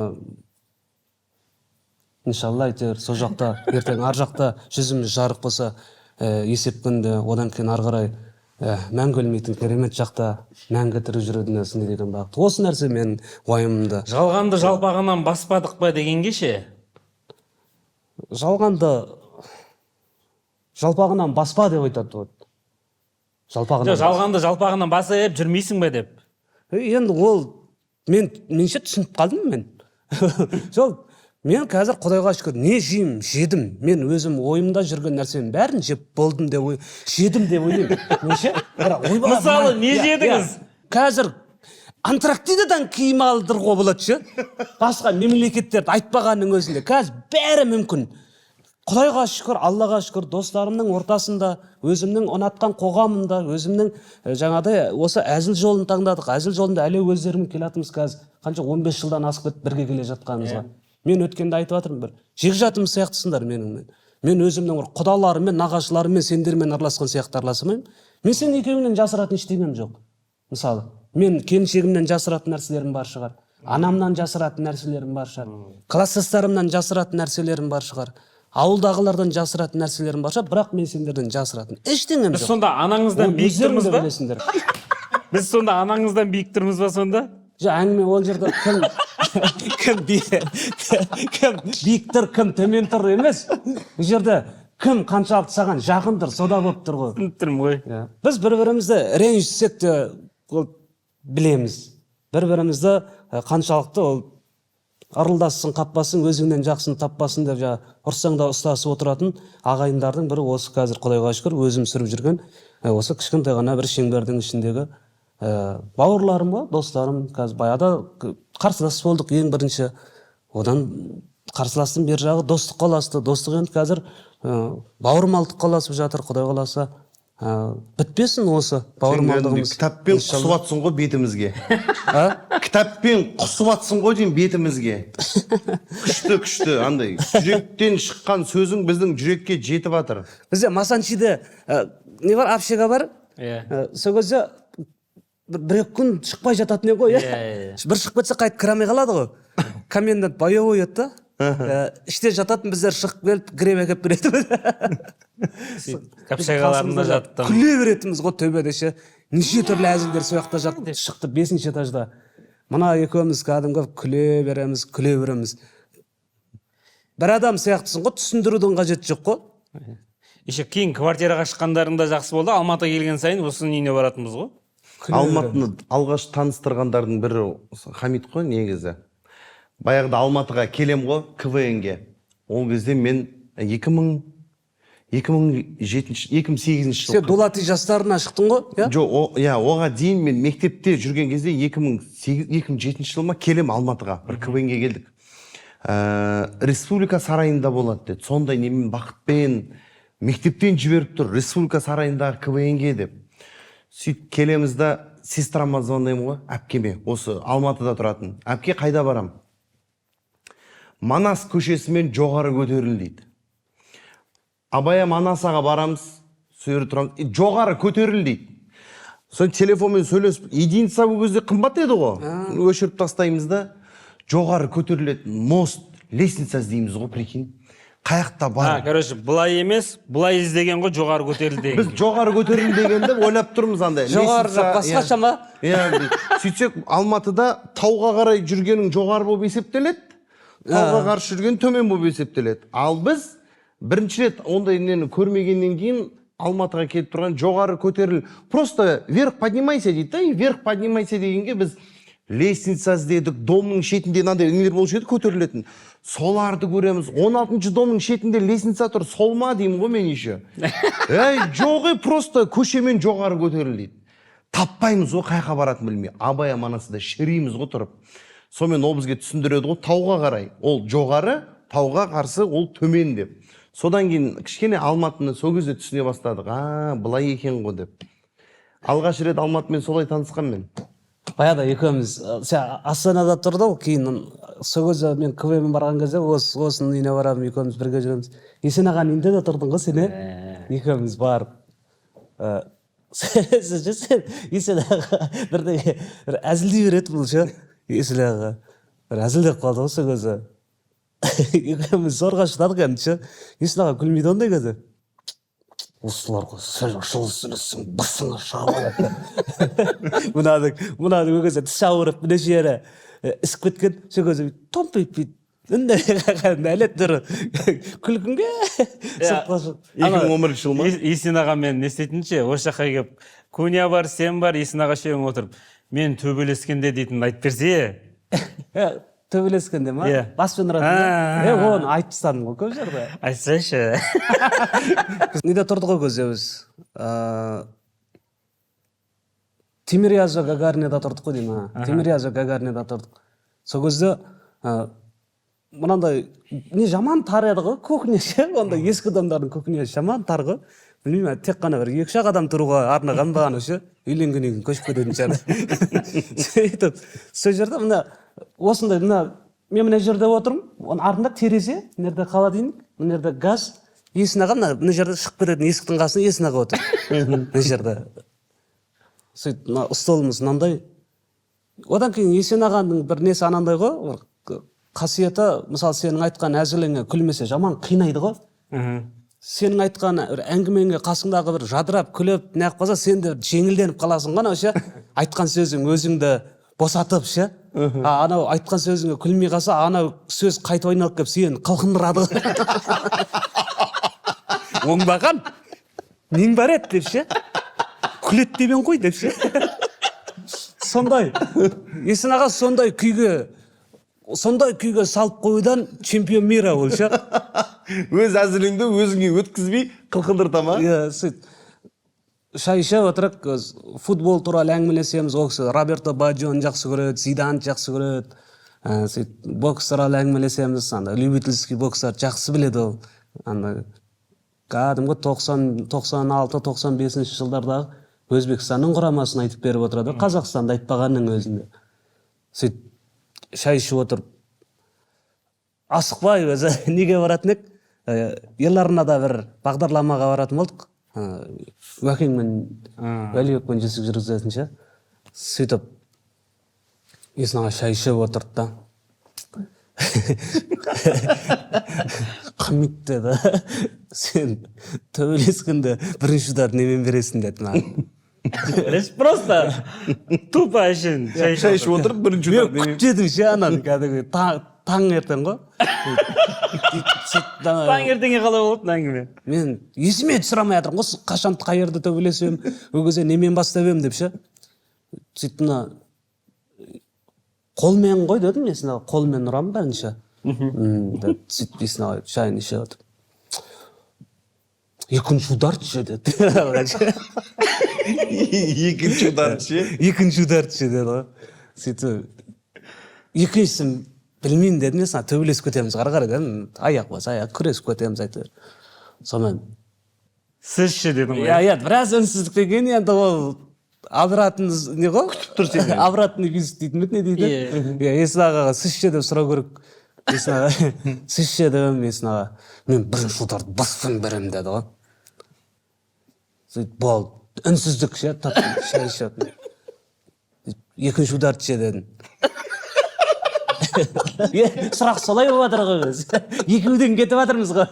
иншалла, әйтеуір сол жақта ертең ар жақта жүзіміз жарық болса, есеп күнде, одан кейін ары қарай мәңгі өлмейтін керемет жақта мәңгі тірі жүрудің не деген бақыт. Осы нәрсе менің уайымымды. Жалғанды жалпағынан баспадық па дегенге ше? Жалғанды жалпағынан баспа деп айтады вот. Жалпағынан. Жоқ, жалғанды жалпағынан басып жүрмейсің бе деп. Енді ол менше түсініп қалдым мен. Жоқ, мен қазір құдайға шүкір, не жеймін, жедім. Мен өзім ойымда жүрген нәрсенің бәрін жеп болдым деп ой, жедім деп ойлаймын. Менше, бірақ ойбай, Мысалы, не иә, жедіңіз? Иә. Қазір Антарктидадан киім алдыруға болады ше. Басқа мемлекеттерді айтпағанның өзінде қазір бәрі мүмкін. Құдайға шүкір, Аллаға шүкір, достарымның ортасында, өзімнің ұнатқан қоғамымда, өзімнің жаңағыдай осы әзіл жолын таңдадық. Әзіл жолында әлі өздерімен келатырмыз қазір. Қанша 15 жылдан асып кетті бірге келе жатқанымызға. Мен өткенде айтып жатырмын, бір жекжатым сияқтысыңдар менің. Мен өзімнің бір құдаларыммен, нағашыларыммен, сендермен араласқан сияқты араласа алмаймын. Мен сен екеуіңнен жасыратын ештеңем жоқ. Мысалы, мен келіншегімнен жасыратын нәрселерім бар шығар. Анамнан жасыратын нәрселерім бар шығар. Класстастарымнан жасыратын нәрселерім бар шығар. Ауылдағылардан жасыратын нәрселерім бар шығар, бірақ мен сендерден жасыратын ештеңем Біз жоқ. сонда анаңыздан Оны биік өздерің тұрмыз де ба? білесіңдер. Біз сонда анаңыздан биік тұрмыз ба сонда? Жоқ, әңгіме ол жерде кім биік тұр, кім төмен тұр емес. Бұл жерде кім қаншалықты саған жақын тұр, сода болып тұр ғой. Түсініп тұрмын ғой. Иә. Біз бір-бірімізді ренжісек те ол білеміз. Бір-бірімізді қаншалықты ол ырылдассың, қаппасын, өзіңнен жақсыны таппасын деп жаңа ұрсаң да ұстасып отыратын ағайындардың бірі осы қазір құдайға шүкір өзім сүріп жүрген осы кішкентай ғана бір шеңбердің ішіндегі бауырларым ғой, достарым. Қазір баяғыда қарсылас болдық ең бірінші, одан қарсыластың бер жағы достыққа ұласты. Достық енді қазір бауырмалдыққа ұласып жатыр, құдай қаласа. Бітпесін осы бауырмалдығымыз. Кітаппен Иншалла. құсып атсың ғой бетімізге. А? Кітаппен құсып атсың ғой деймін бетімізге. Күшті, күшті, андай жүректен шыққан сөзің біздің жүрекке жетіп жатыр. Бізде Масанчиде не бар, общага бар. Иә. Сол кезде бір екі күн шықпай жататын еді ғой, иә. Иә, иә, Бір шығып кетсе, қайтып кіре алмай қалады ғой. Комендант боевой еді да. Іште жататын, біздер шығып келіп греб әкеліп беретін. Общагаларында жаттым. Күле беретінбіз ғой төбеде ше. Неше түрлі әзілдер сол жақта шықты бесінші этажда. Мына екеуміз кәдімгі күле береміз, күле береміз. Бір адам сияқтысың ғой, түсіндірудің қажеті жоқ қой. Еще кейін квартираға шыққандарың да жақсы болды. Алматыға келген сайын осының үйіне баратынбыз ғой. Күле Алматыны алғаш таныстырғандардың бірі осы Хамит қой негізі. Баяғыда Алматыға келем ғой КВН-ге. Ол кезде мен 2007, 2008 жыл. Сен Дулати жастарына шықтың ғой, иә? Жоқ, иә, оға дейін мен мектепте жүрген кезде 2008, 2007 жыл ма, келем Алматыға, бір КВН-ге келдік. Республика сарайында болады деді. Сондай немен, бақытпен мектептен жіберіп тұр Республика сарайындағы КВН-ге деп. Сөйтіп келеміз да, сестрама звондаймын ғой, әпкеме, осы Алматыда тұратын. Әпке, қайда барам? Манас көшесімен жоғары көтеріл дейді. Абая Манасаға барамыз. Сол жерде тұрамыз. «И жоғары көтеріл», – дейді. Соны телефонмен сөйлесіп, единица ол кезде қымбат еді ғой, өшіріп тастаймыз да, жоғары көтерілетін мост, лестница іздейміз ғой. Прикинь, қай жақта бар? А, короче, былай емес, былай іздеген ғой, жоғары көтеріл деген. Біз жоғары көтеріл дегенде ойлап тұрмыз андай Жоғары лестница, жақ басқаша иә. ма? Иә, сөйтсек, Алматыда тауға қарай жүргенің жоғары болып есептеледі, тауға қарсы жүрген төмен болып есептеледі. Ал біз бірінші рет ондай нені көрмегеннен кейін, Алматыға келіп тұрған, жоғары көтеріл, просто «вверх поднимайся» дейді да. И «вверх поднимайся» дегенге біз лестница іздедік. Домның шетінде мынандай нелер болушы еді көтерілетін, соларды көреміз. 16-шы домның шетінде лестница тұр, сол ма деймін ғой мен еще. Ей, жоқ, ей, просто көшемен жоғары көтеріл дейді. Таппаймыз ғой, қай жаққа баратынын білмей, Абай аманасында шіриміз ғой тұрып. Сонымен ол бізге түсіндіреді ғой, тауға қарай ол жоғары, тауға қарсы ол төмен деп. Содан кейін кішкене Алматыны сол кезде түсіне бастадық, а былай екен ғой деп. Алғаш рет Алматымен солай танысқанмын мен. Баяғыда екеуміз сен Астанада тұрды ғой, кейін сол кезде мен КВН барған кезде осының үйіне барамын, екеуміз бірге жүреміз. Есен ағаның үйінде де тұрдың ғой сен, иә? Екеуміз барып, сен ше, сен Есен аға бірдеңе бір әзілдей береді. Бұл ше, Есен аға бір әзілдеп қалды ғой. Сол кезде екеуміз зорға шыдадық енді ше. Есен аға күлмейді ондай кезде. «Осыларға сәл жылы сөйлессең, басыңа шағып алады». Мынаның ол кезде тісі ауырып, мына жері ісіп кеткен. Сол кезде бүйтіп томпиып, бүйтіп үндемей, нәлет тұр күлкімге сыртқа шығып. 2011 жыл ма? Есен ағамен не істейтін ше, осы жаққа келіп, Куня бар, сен бар, Есен аға, үшеуің отырып, «мен төбелескенде» дейтінін айтып берсе. Төбелескенде ма? Иә. Баспен ұратын ба? А. Е, оны айтып тастадым ғой көп жерде. Айтсайшы. Біз неде тұрдық ол кезде? Біз Тимирязева Гагаринада тұрдық қой деймін, а. Тимирязева Гагаринада тұрдық. Сол кезде мынандай не, жаман тар еді ғой кухня ше. Ондай ескі адамдардың кухнясы жаман тар ғой. Білмеймін, тек қана бір екі үш ақ адам тұруға арналған ба анау ше. Үйленгеннен кейін көшіп кететін шығар. Сөйтіп, сол жерде мына осындай, мына мен мына жерде отырмын, оның артында терезе, мына жерде холодильник, мына жерде газ. Есін аға мына жерде, шығып кететін есіктің қасында Есін аға отыр мына жерде. Сөйтіп, мына столымыз мынандай. Одан кейін Есен ағаның бір несі анандай ғой, бір қасиеті, мысалы, сенің айтқан әзіліңе күлмесе, жаман қинайды ғой. Сенің айтқан бір әңгімеңе қасыңдағы бір жадырап күліп неғып қалса, сен де жеңілденіп қаласың ғой. Анау ше, айтқан сөзің өзіңді босатып ше. А анау айтқан сөзіңе күлмей қалса, анау сөз қайтып айналып келіп сені қылқындырады ғой. «Оңбаған нең бар еді?» деп ше, «күледі деп ең ғой» деп ше. Сондай Есен аға сондай күйге салып қоюдан чемпион мира ол ше. Өз әзіліңді өзіңе өткізбей қылқындырта ма? Иә, сөйтіп шай ішіп отырып, футбол туралы әңгімелесеміз. Ол кісі Роберто Баджоны жақсы көреді, Зиданды жақсы көреді. Сөйтіп бокс туралы әңгімелесеміз. Андай любительский бокстарды жақсы біледі ол. Андай кәдімгі 96, 95-жылдардағы Өзбекстанның құрамасын айтып беріп отырады, Қазақстанды айтпағанның өзінде. Сөйтіп шай ішіп отырып, асықпай өзі неге баратын едік, Ел арнада бір бағдарламаға баратын болдық, Уәкеңмен, Уәлибекпен жүрсек жүргізетін ше. Сөйтіп Есен аға шай ішіп отырды да, «Хамит, – деді, – сен төбелескенде бірінші удар немен бересің?» – деді маған. Просто тупо әшейін шай Шай ішіп отырып, бірінші Мен удар немен? күтіп едім ше ананы, кәдімгі таңертең ғой. Сөйтіп ана- Таңертеңге қалай болады мына әңгіме? Мен есіме түсіре алмай жатырмын ғой, қашан, қай жерде төбелесіп едім, ол кезде немен бастап едім деп ше. Сөйтіп, «Мына қолмен ғой», – дедім. «Есін аға, қолмен ұрамын бірінші», – деп. Сөйтіп Есін аға шайын ішіп отырып, «Екінші удар ше?» – деді. Екінші удар ше? «Екінші удар ше?» – деді ғой. Сөйтіп, «Екіншісін білмеймін», – дедім. Мен саған «Төбелесіп кетеміз ары қарай», – дедім. «Аяқ болса, аяқ, күресіп кетеміз әйтеуір». Сонымен «Сіз ше?» – дедің ғой. Иә, біраз үнсіздіктен кейін, енді ол обратный не ғой, күтіп тұр сені. Обратный визит дейтін бе еді, не дейді, иә. Есін ағаға «Сіз ше?» деп сұрау керек. Есін аға «Сіз ше?» деп едім, Есін аға «Мен бірінші ударды баспен беремін», – деді ғой. Сөйтіп болды, үнсіздік ше, шай ішіп. Екінші ударды ше дедім. Сұрақ солай болып жатыр ғой біз. Екеуден кетіп жатырмыз ғой.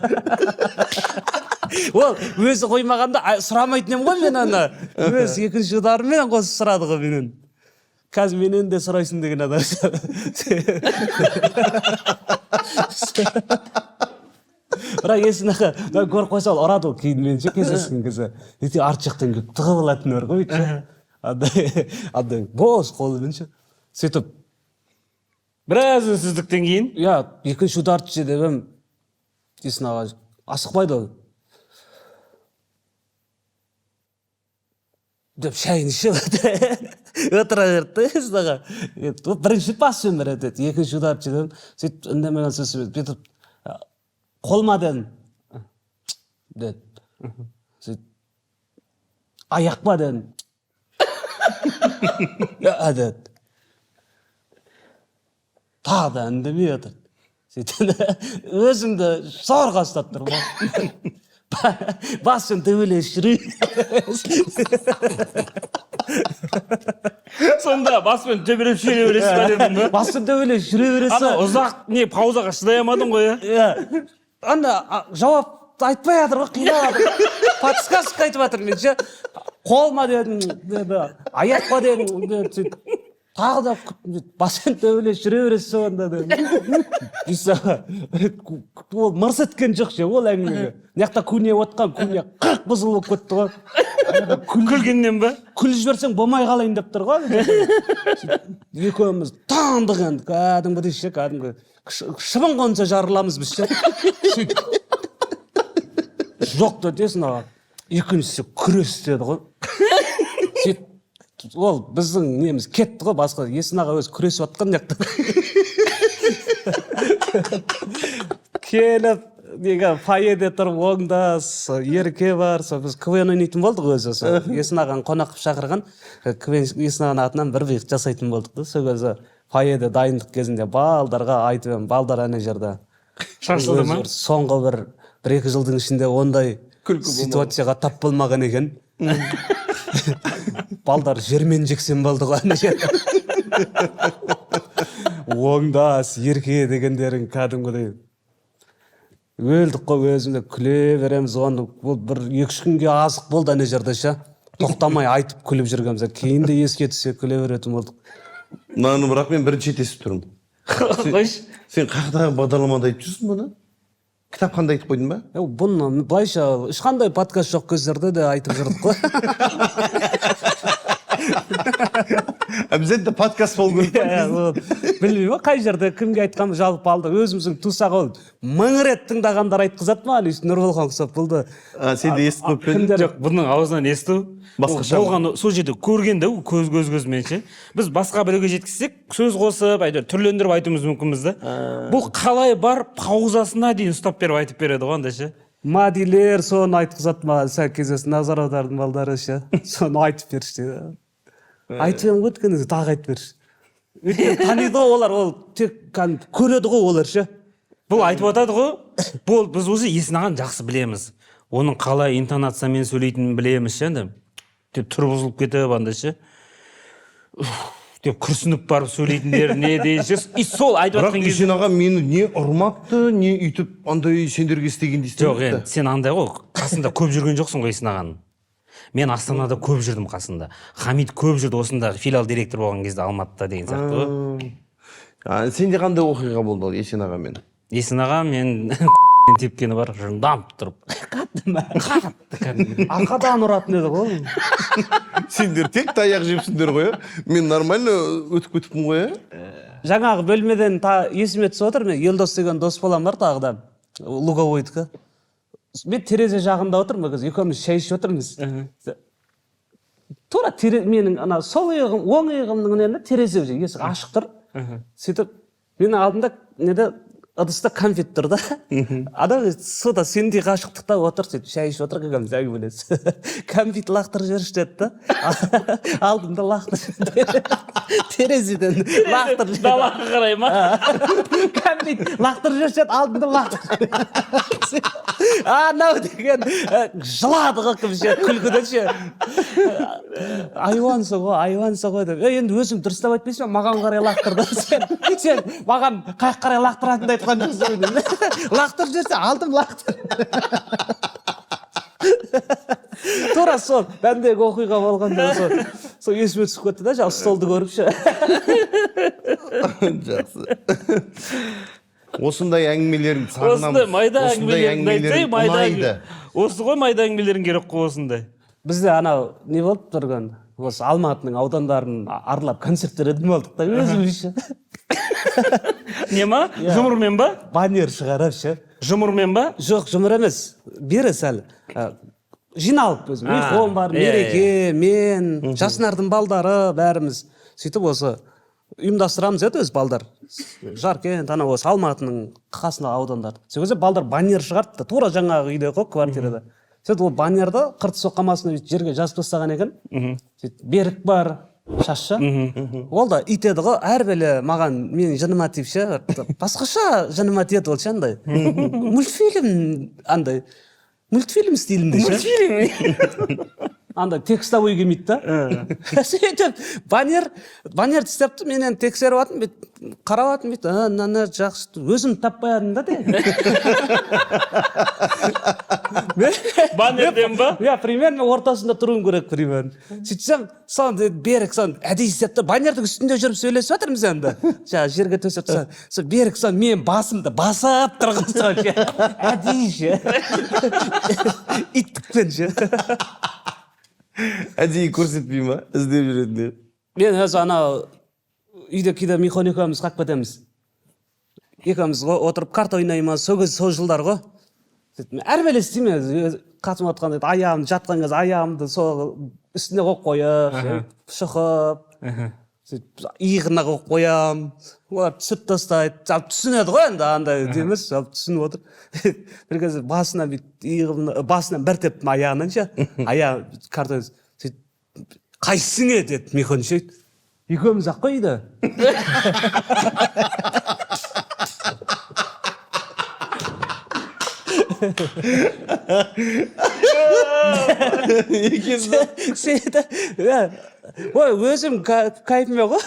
Ол өзі қоймағанда сұрамайтын едім ғой мен аны. Өзі екінші ударымен қосып сұрады ғой менен. Қазір менен де сұрайсың деген адам. Бірақ Есен аға, мына көріп қойса ол ұрады ол кейін мен ше кездескен кезде. Ертең арт жақтан келіп тығып алатын бар ғой бүйтіп ше. Андай бос қолымен ше. Сөйтіп біраз үнсіздіктен кейін иә, екінші ударды ше деп едім. Есен аға асықпайды ол. Деп шайын ішіп отыра берді да Есен аға. Ол бірінші баспен береді деді, екінші ударды ше дедім. Сөйтіп үндемеген соң бүйтіп қолма дедім. Деді. Сөйтіп аяқ па дедім. Иә, деді. Тағы да үндемей отыр. Сөйтіп өзімді зорға ұстап тұрмын ғой. Баспен төбелесіп жүре. Сонда баспен төбелесіп жүре бересіз ба дедің ба? Баспен төбелесіп жүре бересіз. Ана ұзақ не паузаға шыдай алмадың ғой, иә? Иә. Ана жауап айтпай жатыр ғой, қинап жатыр. Подсказка айтып жатыр мен ше. Қолма дедім, деді. Аяқ па дедім, деді. Сөйтіп тағы да баспен төбелесіп жүре бересіз сонда дедім. Ол мырс еткен жоқ ше ол әңгімеге. Мына жақта көне отқан, көне қырық бұзыл болып кетті ғой. Күлгеннен ба? Күліп жіберсең болмай қалайын деп тұр ғой. Екеуміз таңдық енді, кәдімгідей ше, кәдімгі шыбын қонса жарыламыз біз ше. Сөйтіп жоқ деді Есен аға. Екіншісі күрес деді ғой. Сөйтіп ол біздің неміз кетті ғой, басқа Есен аға өзі күресіп жатқан мына жақта. Келіп неге фойеде тұрып оңда Ерке бар, сол біз КВН ойнайтын болдық өзі, сол Есен ағаны қонақ қылып шақырған, КВН Есен ағаның атынан бір бұйық жасайтын болдық та. Сол кезде фойеде дайындық кезінде балдарға айтып едім, балдар ана жерде шашылды ма? Соңғы бір екі жылдың ішінде ондай күлкі болмаған. ситуацияға тап болмаған екен. Балдар жермен жексен болды ғой ана жерде. Оңдас, Ерке дегендерің кәдімгідей. Өлдік қой, өзімде күле береміз оны. Ол бір екі-үш күнге азық болды ана жерде ше. Тоқтамай айтып күліп жүргенбіз. Кейін де еске түссе күле беретін болдық. Мынаны бірақ мен бірінші рет естіп тұрмын. Қойшы. Сен қаяқтағы бағдарламада айтып жүрсің бұны? Кітапханада айтып қойдың ба? Бұны былайша ешқандай подкаст жоқ кездерде де айтып жүрдік қой. Обязательно подкаст болу керек. Иә, вот. Білмеймін ғой, қай жерде кімге айтқанымды жалпы алды. Өзіміздің тусақ ол 1000 рет тыңдағандар айтқызады ма? Әлі Нұрболхан ұқсап бұл да. Сен де естіп қойып пе едің? Кімдер? Жоқ, бұның аузынан есту басқаша. Болған сол жерде көрген де, көз көз көзімен ше. Біз басқа біреуге жеткізсек, сөз қосып, әйтеуір түрлендіріп айтуымыз мүмкінбіз да. Бұл қалай бар паузасына дейін ұстап беріп айтып береді ғой анда ше. Мадилер соны айтқызады маған, сәл кездесіп Назар аудардың балдары ше. Соны айтып берші дейді. Айтып едім ғой өткенде, тағы айтып берші. Өйткені таниды ғой олар, ол тек кәдімгі көреді ғой олар ше. Бұл айтып отырады ғой, бұл біз уже Есен ағаны жақсы білеміз. Оның қалай интонациямен сөйлейтінін білеміз ше енді. Деп түрі бұзылып кетіп анда ше. Уф, деп күрсініп барып сөйлейтіндер не деген ше. И сол айтып Бірақ жатқан кезде Есен аға мені не ұрмапты, не үйтіп андай сендерге істегенде Жоқ, істемепті. енді сен андай ғой, қасында көп жүрген жоқсың ғой Есен ағаның. Мен Астанада көп жүрдім қасында. Хамит көп жүрді осында филиал директор болған кезде Алматыда деген сияқты ғой. Сенде қандай оқиға болды ал Есен ағамен? Есен аға мен тепкені бар, жындап тұрып. Қатты ма? Қатты кәдімгі. Арқадан ұратын еді ғой. Сендер тек таяқ жепсіңдер ғой, ә? Мен нормально өтіп кетіппін ғой, ә? Жаңағы бөлмеден есіме түсіп отыр, мен Елдос деген дос балам бар тағы да, Луговойдікі. Мен терезе жағында отырмын, ол кезде екеуміз шай ішіп отырмыз. Тура менің ана сол иығым, оң иығымның нені терезе уже, есік ашық тұр. Сөйтіп менің алдымда неде ыдыста конфет тұр да. Адам суда сендей қашықтықта отыр, сөйтіп шай ішіп отыр, екеуміз әңгімелесіп. Конфет лақтырып жіберші деді да. Алдымда лақтырып жіберді. Терезеден лақтырып Далаға қарай ма? Кәдімгідей лақтырып жіберсе, алдында лақтырып, анау деген жылады ғой, кім ше, күлкіден ше. «Айуансың ғой, айуансың ғой», — деп. «Ей, енді өзің дұрыстап айтпайсың ба, маған қарай лақтырды. Сен маған қай жаққа қарай лақтыратыныңды айтқан жоқсың ғой. Лақтырып жіберсе, алдым, лақтыр». Тура сол бәндегі оқиға болғанда, сол есіме түсіп кетті да, жаңағы столды көріп ше. Жақсы, осындай әңгімелеріңді сағынамыз. Осындай майда Осындай әңгімелеріңді айтсай, әңгімелерің майда ұнайды. Осы ғой, майда әңгімелерің керек қой осындай. Бізде анау не болып тұрған, осы Алматының аудандарын аралап, концерт беретін болдық та өзіміз ше. Не ма, жұмырмен ба? Баннер шығарып ше. Жұмырмен ба? Жоқ, жұмыр емес, бері сәл жиналып өзім, А, Михон бар, иә, Мереке мен, Жаснардың балдары, бәріміз сөйтіп осы ұйымдастырамыз еді өзі балдар, Жаркент, анау осы Алматының қасында аудандар. Сол кезде балдар баннер шығартты, тура жаңағы үйде ғой, квартирада. Сөйтіп ол баннерді қыртыс соққамасын бүйтіп жерге жазып тастаған екен. Сөйтіп Берік бар, шашша, ол да ит еді ғой, әрбелі маған, менің жыныма тиіп ше, басқаша жыныма тиеді ол ше, андай мультфильм, андай мультфильм стилінде ше. Мультфильм. Андай текстовой келмейді да. Сөйтіп баннер істепті. Мен енді тексеріп жатырмын, бүйтіп қарап жатырмын, бүйтіп, мынаны жақсы, өзім таппай жатырмын да де. Баннерден ба? Иә, примерно ортасында тұруым керек примерно. Сөйтсем, соны Берік соны әдейі істеп тұр. Баннердің үстінде жүріп сөйлесіп жатырмыз енді, жаңағы жерге төсеп тастаған. Сол Берік соны менің басымды басып тұрған сол ше, әдейі ше, иттікпен ше. Әдейі көрсетпей ма, іздеп жүретін деп? Мен өзі анау үйде кейде Михон екеуміз қалып кетеміз, екеуміз отырып карта ойнаймыз. Сол кез, сол жылдар ғой. Сөйтіп мен әрбір істеймін өзі, қатып жатқанда аяғымды, жатқан кезде аяғымды сол үстіне қойып қойып ше, шұқып, сөйтіп иығына қойып қоямын. Олар түсіріп тастайды, жалпы түсінеді ғой енді, андай емес, жалпы түсініп отыр. Бір кезде басынан бүйтіп иығымна, басынан бір тептім, аяғынан ше, аяғы карта. Сөйтіп «Қайсыңе?» — деді Михон ше. Екеуміз ақ қой үйде. Сөйтіп, иә, ой, өзім кайфымен ғой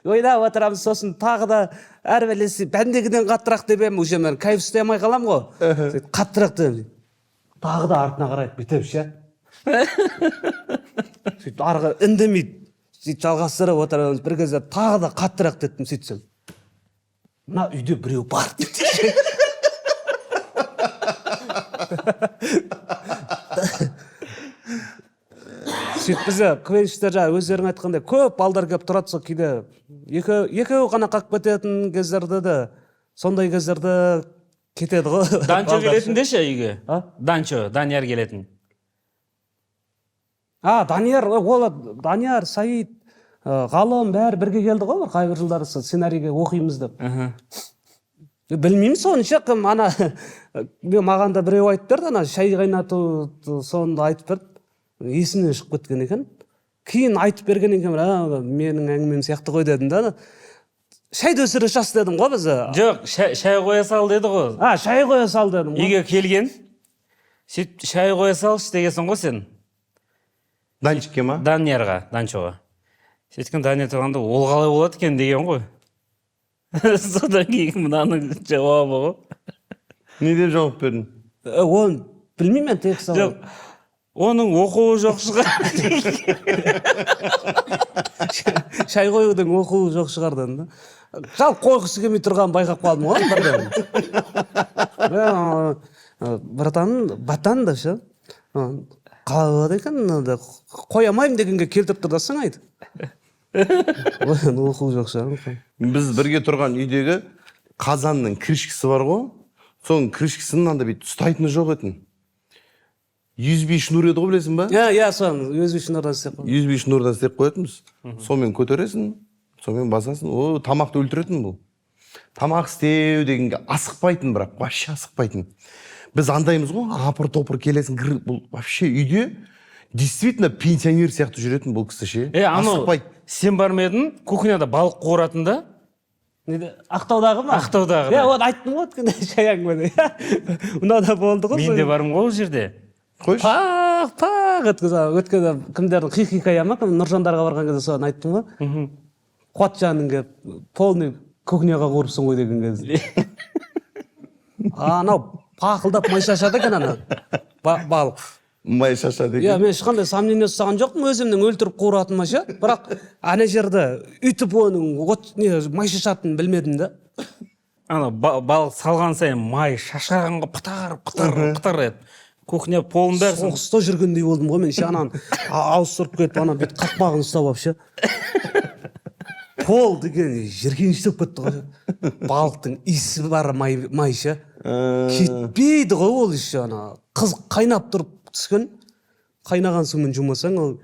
ойнап отырамыз. Сосын тағы да әрбір бәндегіден қаттырақ деп едім, уже мен кайф ұстай алмай қаламын ғой. Сөйтіп қаттырақ деп, тағы да артына қарайды бүйтіп ше. Сөйтіп ары қарай үндемейді. Сөйтіп жалғастырып отырамыз. Бір кезде тағы да қаттырақ дедім. Сөйтсем, «Мына үйде біреу бар», — дейді. Сөйтіп бізде КВНщиктер, жаңағы өздерің айтқандай, көп балдар келіп тұрады. Сол кейде екеуі ғана қалып кететін кездерде де, сондай кездерде кетеді ғой Данчо балдар. Келетін де ше үйге. А? Данчо, Данияр келетін. А, Данияр, ол Данияр, Саид, Ғалым, бәрі бірге келді ғой бір қай бір жылдары, сол сценарийге оқимыз деп. Білмеймін соны ше, кім ана, мен, маған да біреу айтып берді, ана шай қайнату, соны да айтып берді, есімнен шығып кеткен екен. Кейін айтып бергеннен кейін, а, менің әңгімем сияқты ғой дедім да. Шайды өсіре жас дедім ғой біз. Жоқ, шай қоя сал деді ғой. А, шай қоя сал дедім ғой. Үйге келген, сөйтіп «Шай қоя салшы» дегенсің ғой сен. Данчикке ма? Даниярға, Данчоға. Сөйткен Данияр тұрғанда, «Ол қалай болады екен?» деген ғой. Содан кейін мынаның жауабы ғой. Не деп жауап бердің? Оны білмеймін мен, текст. Жоқ, «Оның оқуы жоқ шығар». Шай қоюдың оқуы жоқ шығар дедім да. Жалпы қойғысы келмей тұрғанын байқап қалдым ғой бірден. «Братан, батан» деп ше, «Қалай болады екен мынада, қоя алмаймын» дегенге келтіріп тұр да сыңайды. Оқуы жоқ шығар. Біз бірге тұрған үйдегі қазанның крышкасы бар ғой, соның крышкасын мынандай бүйтіп ұстайтыны жоқ етін. USB шнур еді ғой, білесің ба? Иә, соны өз шнурдан істеп қойған. USB шнурдан істеп қоятынбыз. Сонымен көтересің, сонымен басасың. О, тамақты өлтіретін бұл. Тамақ істеу дегенге асықпайтын, бірақ вообще асықпайтын. Біз андаймыз ғой, апыр топыр келесің, бұл вообще үйде действительно пенсионер сияқты жүретін бұл кісі ше. Е, анау Асықпайды. Сен бар ма едің кухняда балық қуыратын да? Неде, Ақтаудағы ма? Ақтаудағы, Иә. да. Оны айттым ғой өткенде, шай әңгімеде, иә. Мынау да болды ғой. Мен де бармын ғой ол жерде. Қойшы. Пақ пақ еткізіп өткенде, кімдердің, хикая ма, кім, Нұржандарға барған кезде соны айттым ғой. Қуатжанның келіп, полный кухняға қуырыпсың ғой деген кезде, анау пақылдап май шашады екен ана балық. Май шашады Иә. екен. Мен ешқандай сомнение ұстаған жоқпын өзімнің өлтіріп қуыратыныма ше, бірақ ана жерде үйтіп оның от не май шашатынын білмедім да. Ана балық салған сайын май шашыраған ғой, пытар пытар пытар етіп кухня полын бәрі. Соғыста жүргендей болдым ғой мен ше, ананы ауыстырып кетіп, ана бүйтіп қақпағын ұстап алып ше, пол деген жиіркенішті болып кетті ғой. Балықтың иісі бар, май, май ше, кетпейді ғой ол. Еще ана қыз қайнап тұрып түскен, қайнаған сумен жумасаң, ол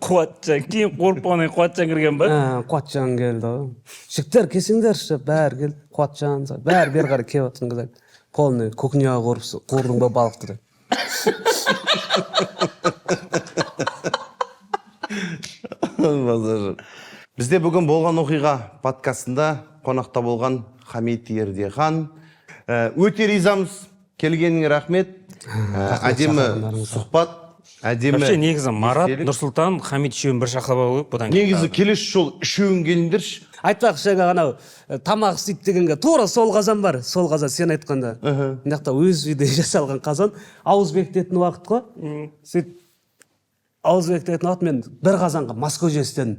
Қуатжан кейін қуырып болғаннан кейін Қуатжан кірген ба? Ә, Қуатжан келді ғой. Жігіттер, келсеңдерші, бәрі келді. Қуатжан, бәрі бері қарай келіп жатқан кезде, полный кухняға қуырдың ба балықты деп. Базар жоқ. Бізде бүгін «Болған оқиға» подкастында қонақта болған Хамит Ердехан. Өте ризамыз келгеніңе, рахмет. Әдемі шақырғандарыңызға. сұхбат, әдемі Вообще, негізі, Марат, естелік. Нұрсұлтан, Хамит үшеуін бір шақырып алу керек бұдан кейін. Негізі, келесі жолы үшеуің келіңдерші. Айтпақшы, жаңа анау тамақ істейді дегенге, тура сол қазан бар, сол қазан сен айтқанда, мына жақта өз үйде жасалған қазан. Ауыз бекітетін уақыт қой. Сөйтіп, ауыз бекітетін уақыт, мен бір қазанға маскөже істедім.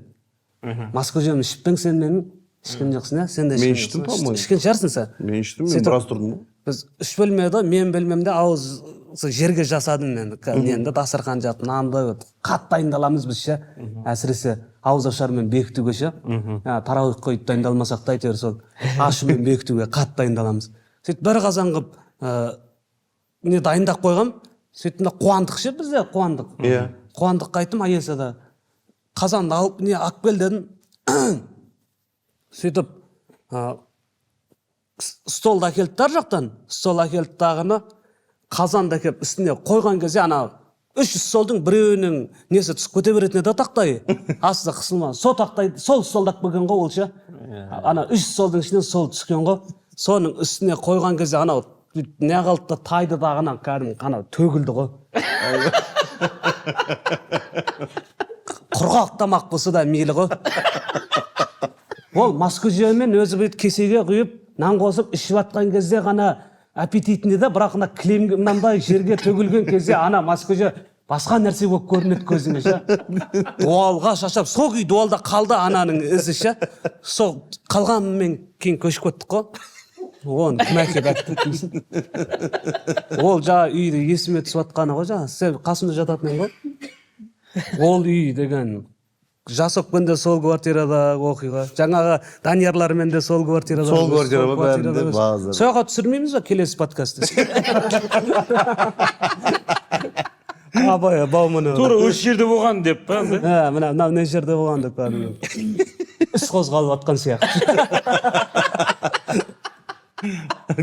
Маскөжемді ішіп пе едің сен менің? Ішкен жоқсың, иә, сен де Мен ішкен іштім, жоқсың. по-моему. Ішкен шығарсың сен. Мен іштім, мен Сөйтіп, біраз тұрдым ғой. Біз үш бөлмеде, менің бөлмемде ауыз сол жерге жасадым мен нені, дастархан жапып, нанды қатты дайындаламыз біз ше, әсіресе ауыз ашармен бекітуге ше. Тарауих қойып дайындалмасақ та, әйтеуір сол ашумен бекітуге қатты дайындаламыз. Сөйтіп, бір қазан қылып не дайындап қойғам. Сөйттім да, Қуандық ше, бізде Қуандық. Иә. Қуандыққа айттым, Айесада қазанды алып, не, алып кел дедім. Сөйтіп, столды әкелді да, ар жақтан стол әкелді дағыны, қазанды әкеліп үстіне қойған кезде, ана үш столдың біреуінің несі түсіп кете беретін еді, тақтай астында қысылма, сол тақтай, сол столды алып келген ғой ол ше. Ана үш столдың ішінен сол түскен ғой. Соның үстіне қойған кезде, анау бүйтіп не қалды да, тайды дағы, кәдімгі анау төгілді ғой. Құрғақ тамақ болса да мейлі ғой. Ол маскөжемен өзі бүйтіп кесеге құйып, нан қосып ішіп жатқан кезде ғана аппетитный да, бірақ мына кілемге, мынандай жерге төгілген кезде, ана маскөже басқа нәрсе болып көрінеді көзіңе ше. Дуалға шашап, сол күй дуалда қалды ананың ізі ше. Сол қалғанымен кейін көшіп кеттік қой. Оны кім әкеліп әкетті дейсің. Ол жаңа үйді есіме түсіп жатқаны ғой. Жаңа сен қасымда жататын едің ғой. Ол үй деген жас өпкенде сол квартирадағы оқиға, жаңағы Даниярлармен де сол квартирада. Сол квартира ма квартирада бәрінде? Базар. Сол жаққа түсірмейміз ба келесі подкастты? Абай Бауман. Тура осы жерде болған деп па андай? Ә, мына мынау мына жерде болған деп, кәдімгі іс қозғалып жатқан сияқты.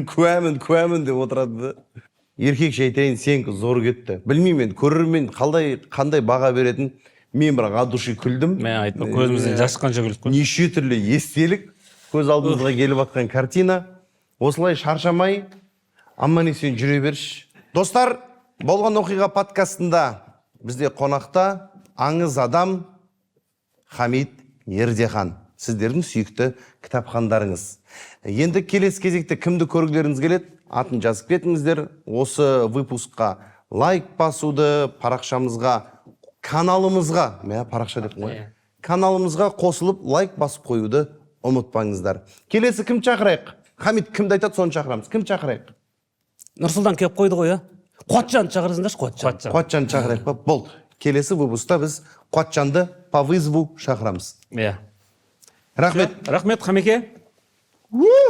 Куәмін, куәмін деп отырады да. Еркекше айтайын, сенікі зор кетті. Білмеймін енді, көрермен қалай, қандай баға беретін, мен бірақ от души күлдім. Мен айтпа, көзімізден жас шыққанша күлдік қой. Неше түрлі естелік, көз алдымызға келіп жатқан картина. Осылай шаршамай, аман есен жүре берші. Достар, «Болған оқиға» подкастында бізде қонақта аңыз адам Хамит Ердехан, сіздердің сүйікті кітапхандарыңыз. Енді келесі кезекте кімді көргілеріңіз келеді, атын жазып кетіңіздер. Осы выпускқа лайк басуды, парақшамызға, каналымызға, мә, парақша деп қой, каналымызға қосылып, лайк басып қоюды ұмытпаңыздар. Келесі кім шақырайық? Хамит кімді айтады, соны шақырамыз. Кім шақырайық? Нұрсұлтан келіп қойды ғой, иә. Қуатжанды шақырсыңдаршы, Қуатжан. Қуатжан. Қуатжанды шақырайық па? Болды, келесі выпускта біз Қуатжанды по вызову шақырамыз. Иә. Рахмет. Рахмет, Хамеке. Уу!